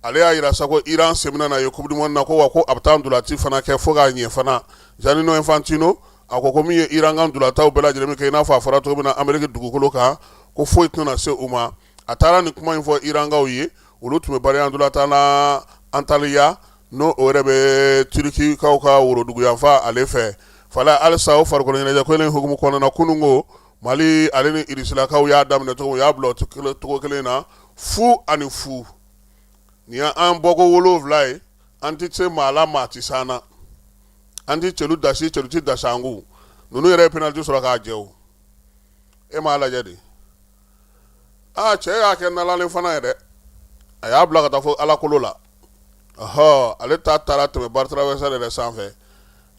ale y'a jira sa ko Iran sen bɛna na ye coupe du monde na, ko wa ko a bɛ taa ntolaci fana kɛ fo k'a ɲɛ fana. Gianni Infantino, a ko min ye Iran ka ntolataw bɛɛ lajɛlen kɛ, i n'a fɔ a fɔra cogo min na Ameriki dugukolo kan, ko foyi tɛna se u ma. A taara nin kuma in fɔ Irankaw ye, olu tun bɛ balon ntolatan na Antalya, n'o o yɛrɛ bɛ Turikikaw ka woroduguyanfan ale fɛ. Falayi, halisa o farikolo ɲɛnajɛ ko in hukumu kɔnɔna na, kununko Mali ale ni Irisilakaw y'a daminɛ cogo, u y'a bila cogo kelen na, 0-0. Nin y'an bɔko 7 ye. An tɛ se maa la, maa tɛ se an na, an tɛ celu dasi, celu tɛ dasi an kun. Ninnu yɛrɛ ye penalty sɔrɔ k'a jɛ. O e m'a lajɛ de, aa, cɛ y'a kɛ nalalen fana ye dɛ, a y'a bila ka taa fo Ala kolo la. Ɔhɔ, ale ta taara tɛmɛ barre traversale yɛrɛ sanfɛ.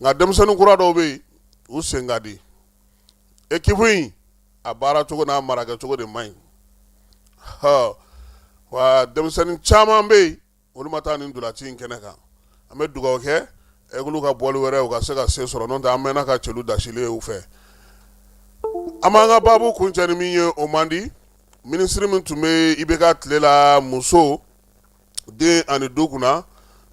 Nka denmisɛnnin kura dɔw bɛ yen, u sen ka di. Équipe in a baara cogo n'a marakɛ cogo de man ɲi, wa denmisɛnnin caman bɛ yen, olu ma taa nin ntolaci in kɛnɛ kan. An bɛ dugawu kɛ Aigles ka bɔli wɛrɛ, u ka se ka se sɔrɔ, n'o tɛ an mɛnna ka celu dasilen ye u fɛ. An b'an ka baabu kuncɛ ni min ye, o man di. Minisiri min tun bɛ IBK tile la, muso, den ani du kunna,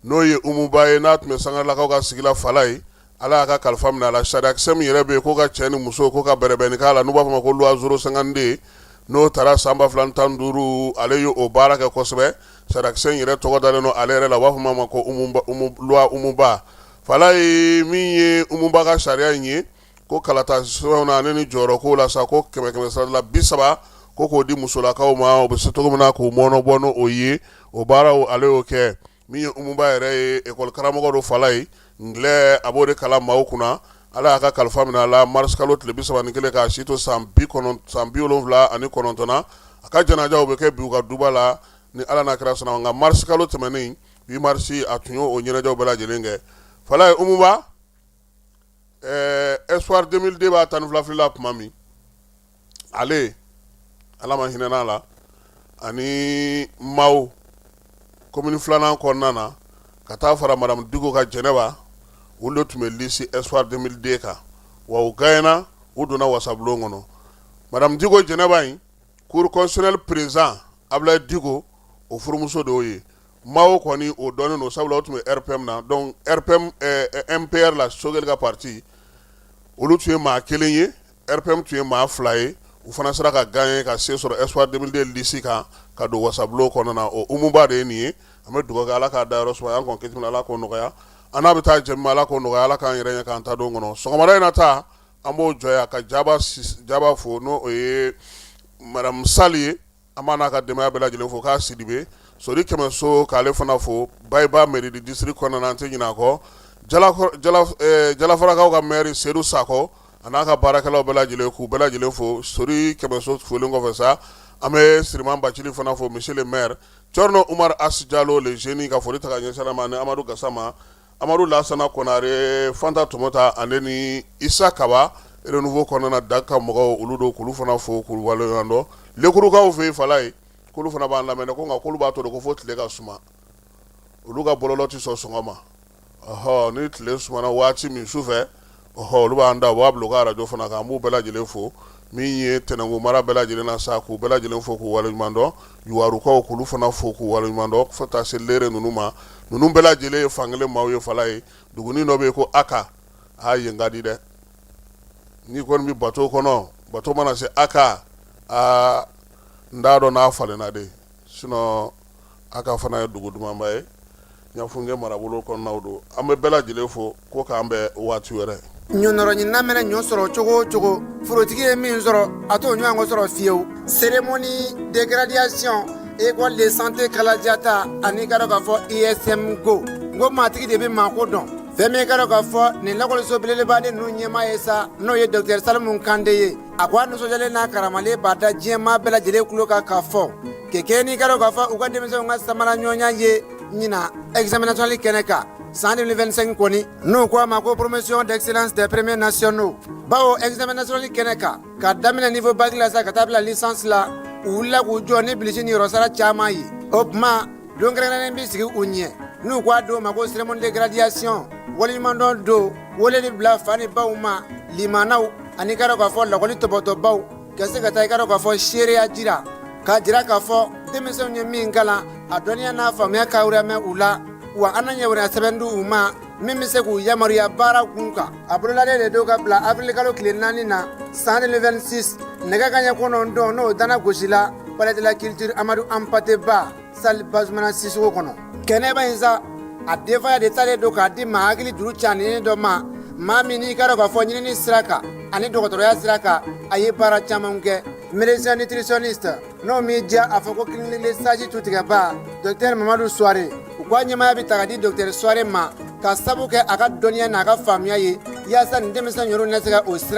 n'o ye Umu Ba ye, n'a tun bɛ Sangarelakaw ka sigi la, Falayi, Ala y'a ka kalifa minɛ a la. Sariyakisɛ min yɛrɛ bɛ yen ko ka cɛ ni muso ko ka bɛrɛbɛnni k'a la, n'u b'a fɔ ma ko loi 052, n'o taara san 2015, ale ye o baara kɛ kosɛbɛ. Sariyakisɛ in yɛrɛ tɔgɔ dalen don ale yɛrɛ la, u b'a fɔ ma ko loi Umu Ba. Falayi, min ye Umu Ba ka sariya in ye, ko kalata sɛbɛnw na ani ni jɔyɔrɔ ko la sa, ko kɛmɛ sara la 30, ko k'o di musolakaw ma, o bɛ se cogo min na k'u mɔnɔbɔ n'o ye, o baaraw ale y'o kɛ. Min ye Umu Ba yɛrɛ ye, ekɔli karamɔgɔ don. Falayi, anglais a b'o de kalan maaw kunna. Ala y'a ka kalifa minɛ a la mars kalo tile 31, k'a si to san 79 na. A ka janajaw bɛ kɛ bi u ka duba la ni Ala n'a kira sɔnna. Nka mars kalo tɛmɛnen, 8 mars, a tun y'o ɲɛnajɛw bɛɛ lajɛlen kɛ. Falayi, Umu Ba. Espoir 2002 b'a 12 fili la tuma min, ale Ala ma hinɛna la, ani maaw commune filanan kɔnɔna na ka taa fara madame Diko ka Jɛnɛba, olu de tun bɛ liste Espoir 2002 kan. Wa u gagnera, u donna wasabulon kɔnɔ. Madame Diko Jɛnɛba in, cour constitutionnelle président Ablaye Diko, o furumuso de y'o ye. Maaw kɔni o dɔnnen don, sabula o tun bɛ RPM na. Donc RPM, MPR la, Sogɛli ka parti, olu tun ye maa kelen ye, RPM tun ye maa fila ye. U fana sera ka gagner ka se sɔrɔ Espoir 2002 liste kan ka don wasabulon kɔnɔna na. O umuba de ye nin ye. An bɛ dugawu kɛ, Ala k'a dayɔrɔ suma. An kɔn kiti, Ala k'o nɔgɔya. An n'a bɛ taa jɛ, Ala k'o nɔgɔya. Ala k'an yɛrɛ ɲɛ k'an ta don kɔnɔ. Sɔgɔmada in na ta, an b'o jɔ yan ka jaba fo, n'o o ye madame Sali ye. An b'a n'a ka denbaya bɛɛ lajɛlen fo, k'a Sidibe Sori Kɛmɛso, k'ale fana fo. Bayiba mairie du district kɔnɔna na, an tɛ ɲinɛ a kɔ. Jalafarakaw ka maire Sedu Sakɔ, a n'a ka baarakɛlaw bɛɛ lajɛlen, k'u bɛɛ lajɛlen fo. Sori Kɛmɛso folen kɔfɛ sa, an bɛ Siriman Bacili fana fo, monsieur le maire. Cɔrɔnɔ Umar Asi Jalo le jeune, ka foli ta ka ɲɛsin a ma, ani Amadu Gasama, Amadu Lasana Konare, Fanta Tomota, ale ni Isa Kaba Renouveau kɔnɔna da ka mɔgɔw, olu don, k'olu fana fo, k'u waleɲuman dɔn. Lekurukaw fɛ yen, Falaye, k'olu fana b'an lamɛn ko nka k'olu b'a to de ko fo tile ka suma. Olu ka bɔlɔlɔ tɛ sɔn sɔngɔ ma. Ɔhɔ, ni tile sumana waati min su fɛ, ɔhɔ, olu b'an da, u b'a bila u ka arajo fana kan. An b'u bɛɛ lajɛlen fo. Min ye Tɛnɛnku mara bɛɛ lajɛlen na sa, k'u bɛɛ lajɛlen fo, k'u waleɲuman dɔn. Yuwarukaw, k'olu fana fo, k'u waleɲuman dɔn, fo taa se Lere ninnu ma. Ninnu bɛɛ lajɛlen ye fankelen maaw ye. Falaye dugunin dɔ bɛ yen ko Aka, aa, yen ka di dɛ. N'i kɔni bɛ bato kɔnɔ, bato mana se Aka, aa, n t'a dɔn n'a falenna de, sinon Aka fana ye dugu dumanba ye. Ɲafunke marabolo kɔnɔnaw don. An bɛ bɛɛ lajɛlen fo ko k'an bɛn waati wɛrɛ. Ɲɔnɔrɔɲinina mana ɲɔ sɔrɔ cogo o cogo, forotigi ye min sɔrɔ, a t'o ɲɔgɔn sɔrɔ fiyewu. Cérémonie de graduation école de santé Kalajata ani ka dɔn k'a fɔ ISM go n ko maatigi de bɛ maako dɔn. Fɛn min ka dɔn k'a fɔ nin lakɔliso belebeleba de ninnu ɲɛmaa ye sa, n'o ye docteur Salimu Kante ye, a ko a nisɔndiyalen n'a karamalen b'a da diɲɛmaa bɛɛ lajɛlen tulo kan k'a fɔ kɛ n'i ka dɔn k'a fɔ u ka denmisɛnw ka samara ɲɔgɔnya ye ɲinan examen national kɛnɛ kan san 2025 kɔni, n'u ko a ma ko promotion d'excellence des premiers nationaux, bawo examen national kɛnɛ kan, ka daminɛ niveau bac la sa ka taa bila licence la, u wulila k'u jɔ ni bilisi ni yɔrɔsara caman ye. O tuma don kɛrɛnkɛrɛnnen bɛ sigi u ɲɛ, n'u ko a don ma ko cérémonie de graduation, waleɲumandɔn don, wele de bila fa ni baw ma, limanaw ani ka dɔn k'a fɔ lakɔli tɔbɔtɔbaw, ka se ka taa i ka dɔn k'a fɔ seereya jira, k'a jira k'a fɔ denmisɛnw ye min kalan, a dɔnniya n'a faamuya ka mɛn u la. Wa an na yamaruya sɛbɛn di u ma min bɛ se k'u yamaruya baara kun kan. A bololalen de don ka bila avril kalo tile 4 na san 2026, nɛgɛ kanɲɛ 9, n'o dana gosi la palais de la culture Amadu Anpate Ba, salle Bazumana Sisoko kɔnɔ. Kɛnɛba in sa, a denfaya de talen don k'a di maa hakili juru caninen dɔ ma, maa min n'i ka dɔn k'a fɔ ɲinini sira kan ani dɔgɔtɔrɔya sira kan, a ye baara caman kɛ, médecin nutritionniste, n'o m'i diya a fɔ ko clinique Le Sage tutigɛba, docteur Mamadu Suware. U ko a ɲɛmaaya bɛ ta ka di docteur Suware ma ka sabu kɛ a ka dɔnniya n'a ka faamuya ye, yaasa nin denmisɛn yɛrɛ na se ka o sira